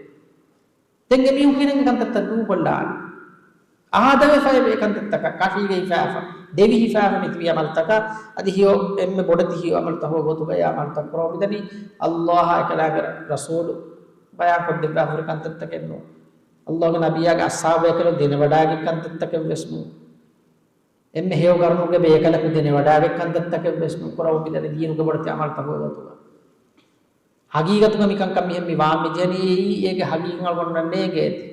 ދެން އެމީހުން ކިހިނެއް ކަންތައްތައް ދޫކޮށްލާނީ؟ އާދަވެފައި ވޭ ކަންތައްތަކަށް، ކަށީގައިފާފަ، ދެވިހިފާފަ މިތިބި ޢަމަލުތަކަށް، އަދި ހެޔޮ، އެންމެ ބޮޑެތި ހެޔޮ ޢަމަލުތައް ހޯ ގޮތުގައި ޢަމަލުތައް ކުރަމުން މިދަނީ، ﷲ އާ އެކަލާގެ ރަސޫލު ބަޔާންކޮށްދެއްވާފަ ހުރި ކަންތައްތަކެއް ނޫން. ﷲ ގެ ނަބިއްޔާގެ އަޞްޙާބު ބޭކަލުން ދެނެވަޑައިގެން ކަންތައްތަކެއް ވެސް ނޫން. އެންމެ ހެޔޮ ގަރުމުގެ ބޭކަލަކު ދެނެވަޑައިގެން ކަންތައްތަކެއް ވެސް ނޫން. ކުރަމުން މިދަނީ ދީނުގެ ބޮޑެތި ޢަމަލުތަކުގެ ގޮތުގަ. ހަގީގަތުގަ މިކަންކަން މިހެން މި ވާން މި ޖެހެނީ އެއީ އޭގެ ހަގީގަތް އަޅުގަނޑުމެންނަށް ނޭނގޭތީ.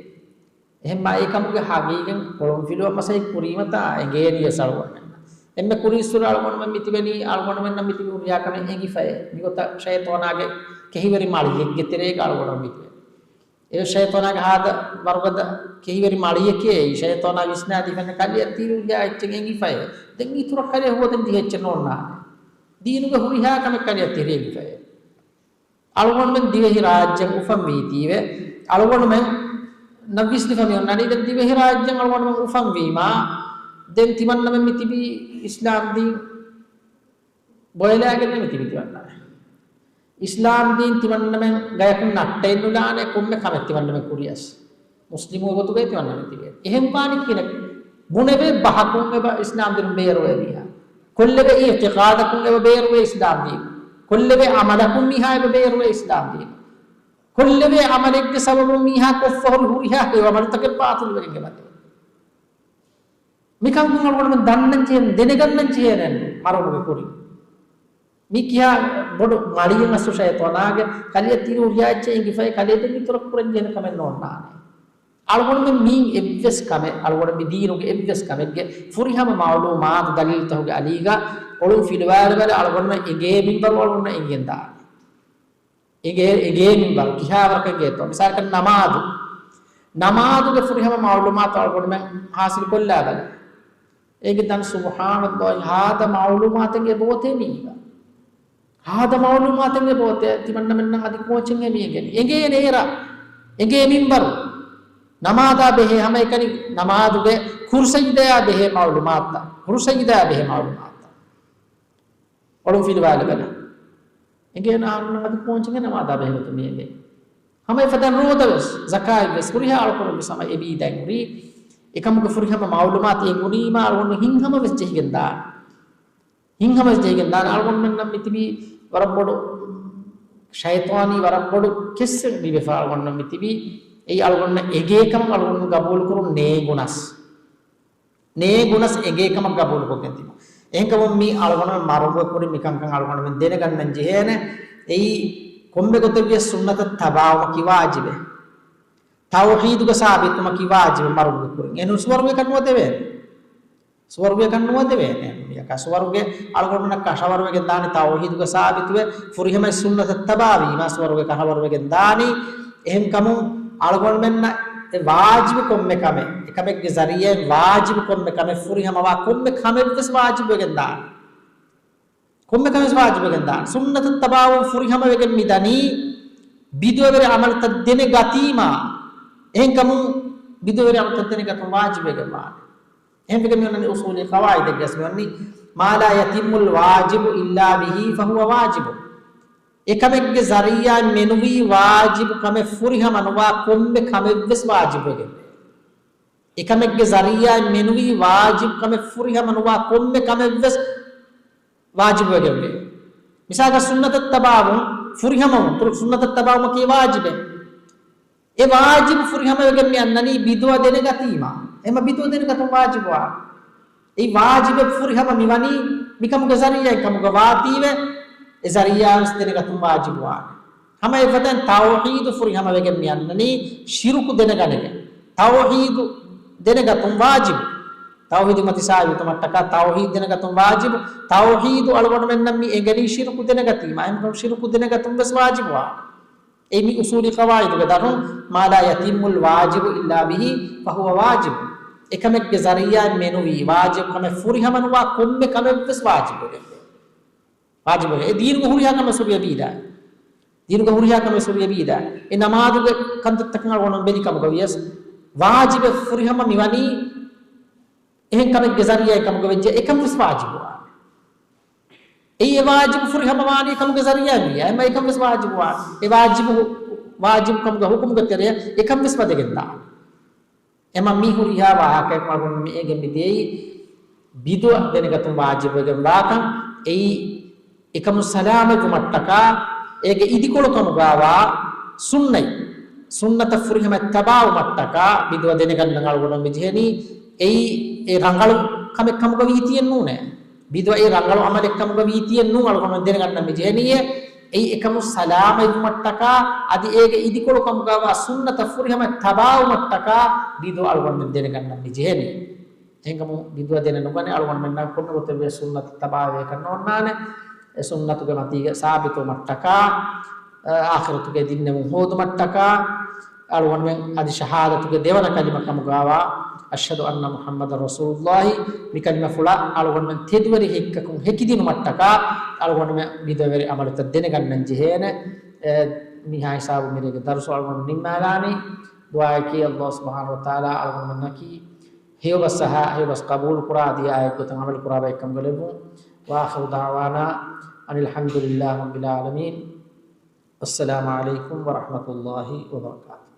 އެހެންމާ އެކަމުގެ ހަގީގަތް ކޮޅުންފިލުވަން މަސައްކަތް ކުރީމަތާ އެނގޭނީވެސް އަޅުގަނޑުމެންނަށް. އެންމެ ކުރީއްސުރެ އަޅުގަނޑުމެން މިތިބެނީ އަޅުގަނޑުމެންނަށް މިތިބި ހުރިހާ ކަމެއް އެނގިފައޭ. މިގޮތަށް ޝައިޠާނާގެ ކެހިވެރި މަޅިއެއްގެ ތެރޭގަ އަޅުގަނޑުމެން މިތިބެނީ. އެ ޝައިޠާނާގެ ހާދަ ވަރުގަދަ ކެހިވެރި މަޅިއެކޭ. ޝައިޠާނާ ވިސްނާދީފަ ކަލެއަށް ތިރި ހުރިހާ އެއްޗެއް އެނގިފައޭ. ދެން އިތުރަށް ކަލެއަށް ހުވަދެން ދިހަ އެއްޗެއް ނޯންނާނެ. ދީނުގެ ހުރިހާ ކަމެއް ކަލެއަށް ތިރި އެނގިފައޭ. އަޅުގަނޑުމެން ދިވެހި ރާއްޖެއަށް އުފަންވީތީވެ، އަޅުގަނޑުމެންނަށް ވިސްނިފަ މި އޮންނާނީ ދެން ދިވެހި ރާއްޖެއަށް އަޅުގަނޑުމެން އުފަންވީމާ، ދެން ތިމަންނަމެން މިތިބީ އިސްލާމް ދީން ބޮއެލާގެން މިތިބި ތިމަންނަމެން. އިސްލާމް ދީން ތިމަންނަމެން ގަޔަކުން ނައްޓައެއް ނުލާނެ ކޮންމެ ކަމެއް ތިމަންނަމެން ކުރިޔަސް. މުސްލިމު ގޮތުގައި ތިމަންނަމެން ތިބޭ. އެހެން ވާނީ ކިހިނެއް؟ ބުނެވޭ ބަހަކުން އެބަ އިސްލާމް ދީނުން ބޭރުވޭ މީހާ. ކޮށްލެވޭ އިޢުތިޤާދަކުން އެބަ ބޭރުވޭ އިސްލާމް ދީނު. ކޮށްލެވޭ ޢަމަލަކުން މީހާ އެބަ ބޭރުވޭ އިސްލާމް ދީނު. ކޮށްލެވޭ ޢަމަލެއްގެ ސަބަބުން މީހާ ކޮށްފަ ހުރި ހުރިހާ ހެޔޮ ޢަމަލުތަކެއް ބާޠިލުވެގެން އެބަދޭ. މިކަންކަން އަޅުގަނޑުމެން ދަންނަން ޖެހޭނެ، ދެނެގަންނަން ޖެހޭނެ މަރުމުގެ ކުރިން. މި ކިހާ ބޮޑު މަޅިއެއް އަސްލު ޝައިޠާނާގެ ކަލެއަށް ތިރި ހުރިހާ އެއްޗެއް އެނގިފައި ކަލޭ ދެން އިތުރަށް ކުރަން ޖެހޭނެ ކަމެއް ނޯންނާނެ. އަޅުގަނޑުމެން މީ އެއްވެސް ކަމެއް، އަޅުގަނޑު މި ދީނުގެ އެއްވެސް ކަމެއްގެ ފުރިހަމަ މަޢުލޫމާތު ދަލީލުތަކުގެ އަލީގަ އޮޅުން ފިލުވާލެވޭ އަޅުގަނޑުމެން އެނގޭ މިންވަރު އަޅުގަނޑުމެން އެނގިގެން ދާނެ. އެނގޭ، އެނގޭ މިންވަރު ކިހާވަރަކަށް އެނގޭތޯ؟ މިސާލަކަށް ނަމާދު. ނަމާދުގެ ފުރިހަމަ މަޢުލޫމާތު އަޅުގަނޑުމެން ޙާޞިލު ކޮށްލާ ބަލަ. އޭގެ ދަން ސުބްޙާނައްލާހި، ހާދަ މަޢުލޫމާތެއް އެބައޮތޭ މީގަ. ހާދަ މަޢުލޫމާތެއް އެބައޮތޭ ތިމަންނަމެންނަށް އަދި ކޯޗެއް އެމީގެން. އެނގޭ ނޭރަ، އެނގޭ މިންވަރު. ނަމާދާ ބެހޭ ހަމައެކަނި ނަމާދުގެ ކުރު ސަޖިދަޔާ ބެހޭ މަޢުލޫމާތުތައް. ކުރު ސަޖިދަޔާ ބެހޭ މަޢުލޫމާތުތައް. އޮޅުން ފިލުވާލެވޭނެ. އެނގޭނެ އަހަރުންނަށް އަދި ކޯޗެއް ނަމާދާ ބެހޭގޮތުން މި އެނގޭ. ހަމަ އެފަދައިން ރޯދަވެސް، ޒަކާތްވެސް، ހުރިހާ އަޅުކަމެއްވެސް ހަމަ އެބީދައިން ހުރީ. އެކަމުގެ ފުރިހަމަ މަޢުލޫމާތު އެނގުނީމާ އަޅުގަނޑު ހިތްހަމަވެސް ޖެހިގެން ދާނެ. ހިތްހަމަވެސް ޖެހިގެން ދާނެ. އަޅުގަނޑުމެންނަށް މިތިބީ ވަރަށް ބޮޑު ޝައިޠާނީ ވަރަށް ބޮޑު ކެއްސެއް ލިބިފަ އަޅުގަނޑުމެން މިތިބީ. އެއީ އަޅުގަނޑުމެން އެނގޭ ކަމަށް އަޅުގަނޑު ގަބޫލުކުރުން ނޭނގުނަސް. ނޭނގުނަސް އެނގޭ ކަމަށް ގަބޫލުކޮށްގެން ތިބުން. އެހެންކަމުން މީ އަޅުގަނޑުމެން މަރުމުގެ ކުރިން މިކަންކަން އަޅުގަނޑުމެން ދެނެގަންނަން ޖެހޭނެ. އެއީ ކޮންމެ ގޮތެއްވިޔަސް ސުންނަތަށް ތަބާވުމަކީ ވާޖިބެއް. ތައުޙީދުގެ ސާބިތުވުމަކީ ވާޖިބެއް މަރުމުގެ ކުރިން. އެނޫން ސުވަރުގެކަށް ނުވަދެވޭނެ. ސުވަރުގެކަށް ނުވަދެވޭނެ. މިޔަކާ ސުވަރުގެ އަޅުގަނޑުމެންނަށް ކަށަވަރުވެގެން ދާނެ ތައުޙީދުގެ ސާބިތުވެ، ފުރިހަމަ ސުންނަތަށް ތަބާވީމާ ސުވަރުގެ ކަށަވަރުވެގެން ދާނީ. އެހެންކަމުން އަޅުގަނޑުމެންނަށް އެ ވާޖިބު ކޮންމެ ކަމެއް، އެކަމެއްގެ ޒަރީއާއިން ވާޖިބު ކޮންމެ ކަމެއް ފުރިހަމަވާ ކޮންމެ ކަމެއްވެސް ވާޖިބުވެގެން ދާނެ. ކޮންމެ ކަމެއް ވާޖިބުވެގެން ދާނެ. ސުންނަތަށް ތަބާވުން ފުރިހަމަވެގެން މި ދަނީ، ބިދުޢަވެރި ޢަމަލުތައް ދެނެގަތީމާ. އެހެންކަމުން ބިދުޢަވެރި ޢަމަލުތައް ދެނެގަތުން ވާޖިބުވެގެން ވާނެ. އެހެންވެގެން މި އޮންނަނީ އުޞޫލީ ޤަވާޢިދެއްގަސް މި ވަނީ، "ما لا يتم الواجب إلا به فهو واجب." އެކަމެއްގެ ޒަރީއާއިން މެނުވީ ވާޖިބު ކަމެއް ފުރިހަމަ ނުވާ ކޮންމެ ކަމެއްވެސް ވާޖިބުވެގެން. އެކަމެއްގެ ޒަރީއާއިން މެނުވީ ވާޖިބު ކަމެއް ފުރިހަމަ ނުވާ ކޮންމެ ކަމެއްވެސް ވާޖިބުވެގެންވޭ. މިސާލަކަށް ސުންނަތަށް ތަބާވުން ފުރިހަމަވުން، ތުރު ސުންނަތަށް ތަބާވުމަކީ ވާޖިބެއް. އެ ވާޖިބު ފުރިހަމަވެގެން މި އަންނަނީ ބިދުޢަ ދެނެގަތީމާ. އެމަ ބިދުޢަ ދެނެގަތުން ވާޖިބުވާ. އެ ވާޖިބެއް ފުރިހަމަ މިވަނީ މިކަމުގެ ޒަރީއާއިން ކަމުގަ ވާތީވެ، އެ ޒަރީއާވެސް ދެނެގަތުން ވާޖިބުވާނެ. ހަމަ އެފަދައިން ތައުޙީދު ފުރިހަމަވެގެން މި އަންނަނީ ޝިރުކު ދެނެގަނެގެން. ތައުޙީދު ދެނެގަތުން ވާޖިބު. ތައުހީދު މަތި ސާބިތުވުމަށްޓަކާ ތައުހީދު ދެނެގަތުން ވާޖިބު. ތައުހީދު އަޅުގަނޑުމެންނަށް މި އެނގެނީ ޝިރުކު ދެނެގަތީމަ. އެހެންކަމުން ޝިރުކު ދެނެގަތުން ވެސް ވާޖިބުވާނެ. އެއީ މި އުސޫލީ ޤަވާއިދުގެ ދަށުން، ما لا يتم الواجب إلا به فهو واجب. އެކަމެއްގެ ޒަރީއާއިން މެނުވީ ވާޖިބު ކަމެއް ފުރިހަމަނުވާ ކޮންމެ ކަމެއްވެސް ވާޖިބުވެގެން. ވާޖިބުވެ. އެ ދީނުގެ ހުރިހާ ކަމެއް ހުރިޔަ ބީދާ. ދީނުގެ ހުރިހާ ކަމެއް ހުރިޔަ ބީދާ. އެ ނަމާދުގެ ކަންތައްތަކަށް އަޅުގަނޑު ބެލި ކަމުގަ ވިޔަސް، ވާޖިބެއް ފުރިހަމަ މިވަނީ، އެހެން ކަމެއްގެ ޒަރީއާއިން ކަމުގަ ވެއްޖެ، އެކަން ވެސް ވާޖިބުވާނެ. އެއީ އެ ވާޖިބު ފުރިހަމަ ވާނީ ކަމުގެ ޒަރީއާއިން ވިޔާ، އެމަ އެކަން ވެސް ވާޖިބުވާނެ. އެ ވާޖިބު، ވާޖިބު ކަމުގެ ހުކުމުގެ ތެރެއަށް އެކަން ވެސް ވަދެގެން ދާނެ. އެމަ މި ހުރިހާ ވާހަކައެއް މަގުން މި އޭގެ މި ދިޔައީ ބިދުޢަ ދެނެގަތުން ވާޖިބުވެގެން ވާކަން. އެއީ އެކަމު ސަލާމަތްވުމަށްޓަކާ، އޭގެ އިދިކޮޅު ކަމުގާވާ ސުންނަތް، ސުންނަތަށް ފުރިހަމަ ތަބާވުމަށްޓަކާ ބިދުޢަ ދެނެގަންނަން އަޅުގަނޑު މި ޖެހެނީ. އެއީ އެ ރަނގަޅު ކަމެއް ކަމުގަ ވީތީއެއް ނޫނޭ. ބިދުޢަ އެ ރަނގަޅު ޢަމަލެއް ކަމުގަ ވީތީއެއް ނޫން އަޅުގަނޑު ދެނެގަންނަން މި ޖެހެނީ. އެއީ އެކަމު ސަލާމަތްވުމަށްޓަކާ، އަދި އޭގެ އިދިކޮޅު ކަމުގާވާ ސުންނަތަށް ފުރިހަމަ ތަބާވުމަށްޓަކާ ބިދުޢަ އަޅުގަނޑުމެން ދެނެގަންނަން މި ޖެހެނީ. އެހެންކަމުން ބިދުޢަ ދެނެ ނުގަނެ، އަޅުގަނޑުމެންނަށް ކޮންމެ ގޮތެއްވިޔަސް ސުންނަތަށް ތަބާވެވޭކަށް ނޯންނާނެ. އެ ސުންނަތުގެ މަތީގަ ސާބިތުވުމަށްޓަކާ، އަ، އާޚިރަތުގެ ދިންނެވުން ހޯދުމަށްޓަކާ، އަޅުގަނޑުމެން އަދި ޝަހާދަތުގެ ދެވަނަ ކަލިމަ ކަމުގާވާ، أشهد أن محمدا رسول الله، މި ކަލިމަފުޅަށް އަޅުގަނޑުމެން ތެދުވެރި ހެއްކަކުން ހެކިދިނުމަށްޓަކާ، އަޅުގަނޑުމެން ބިދުޢަވެރި ޢަމަލުތައް ދެނެގަންނަން ޖެހޭނެ. އެ، މިހާ ހިސާބު މިރޭގެ ދަރުސު އަޅުގަނޑު ނިންމާލާނީ. ދުޢާއަކީ، ﷲ ސުބްޙާނަހޫ ވަތަޢާލާ އަޅުގަނޑުމެންނަކީ ހެޔޮބަސް އަހާ، ހެޔޮބަސް ޤަބޫލު ކުރާ، ދިޔާ އެއްގޮތަށް ޢަމަލު ކުރާ ބައެއްކަމުގަ ލެއްވުން. وآخر دعوانا أن الحمد لله رب العالمين. السلام عليكم ورحمة الله وبركاته.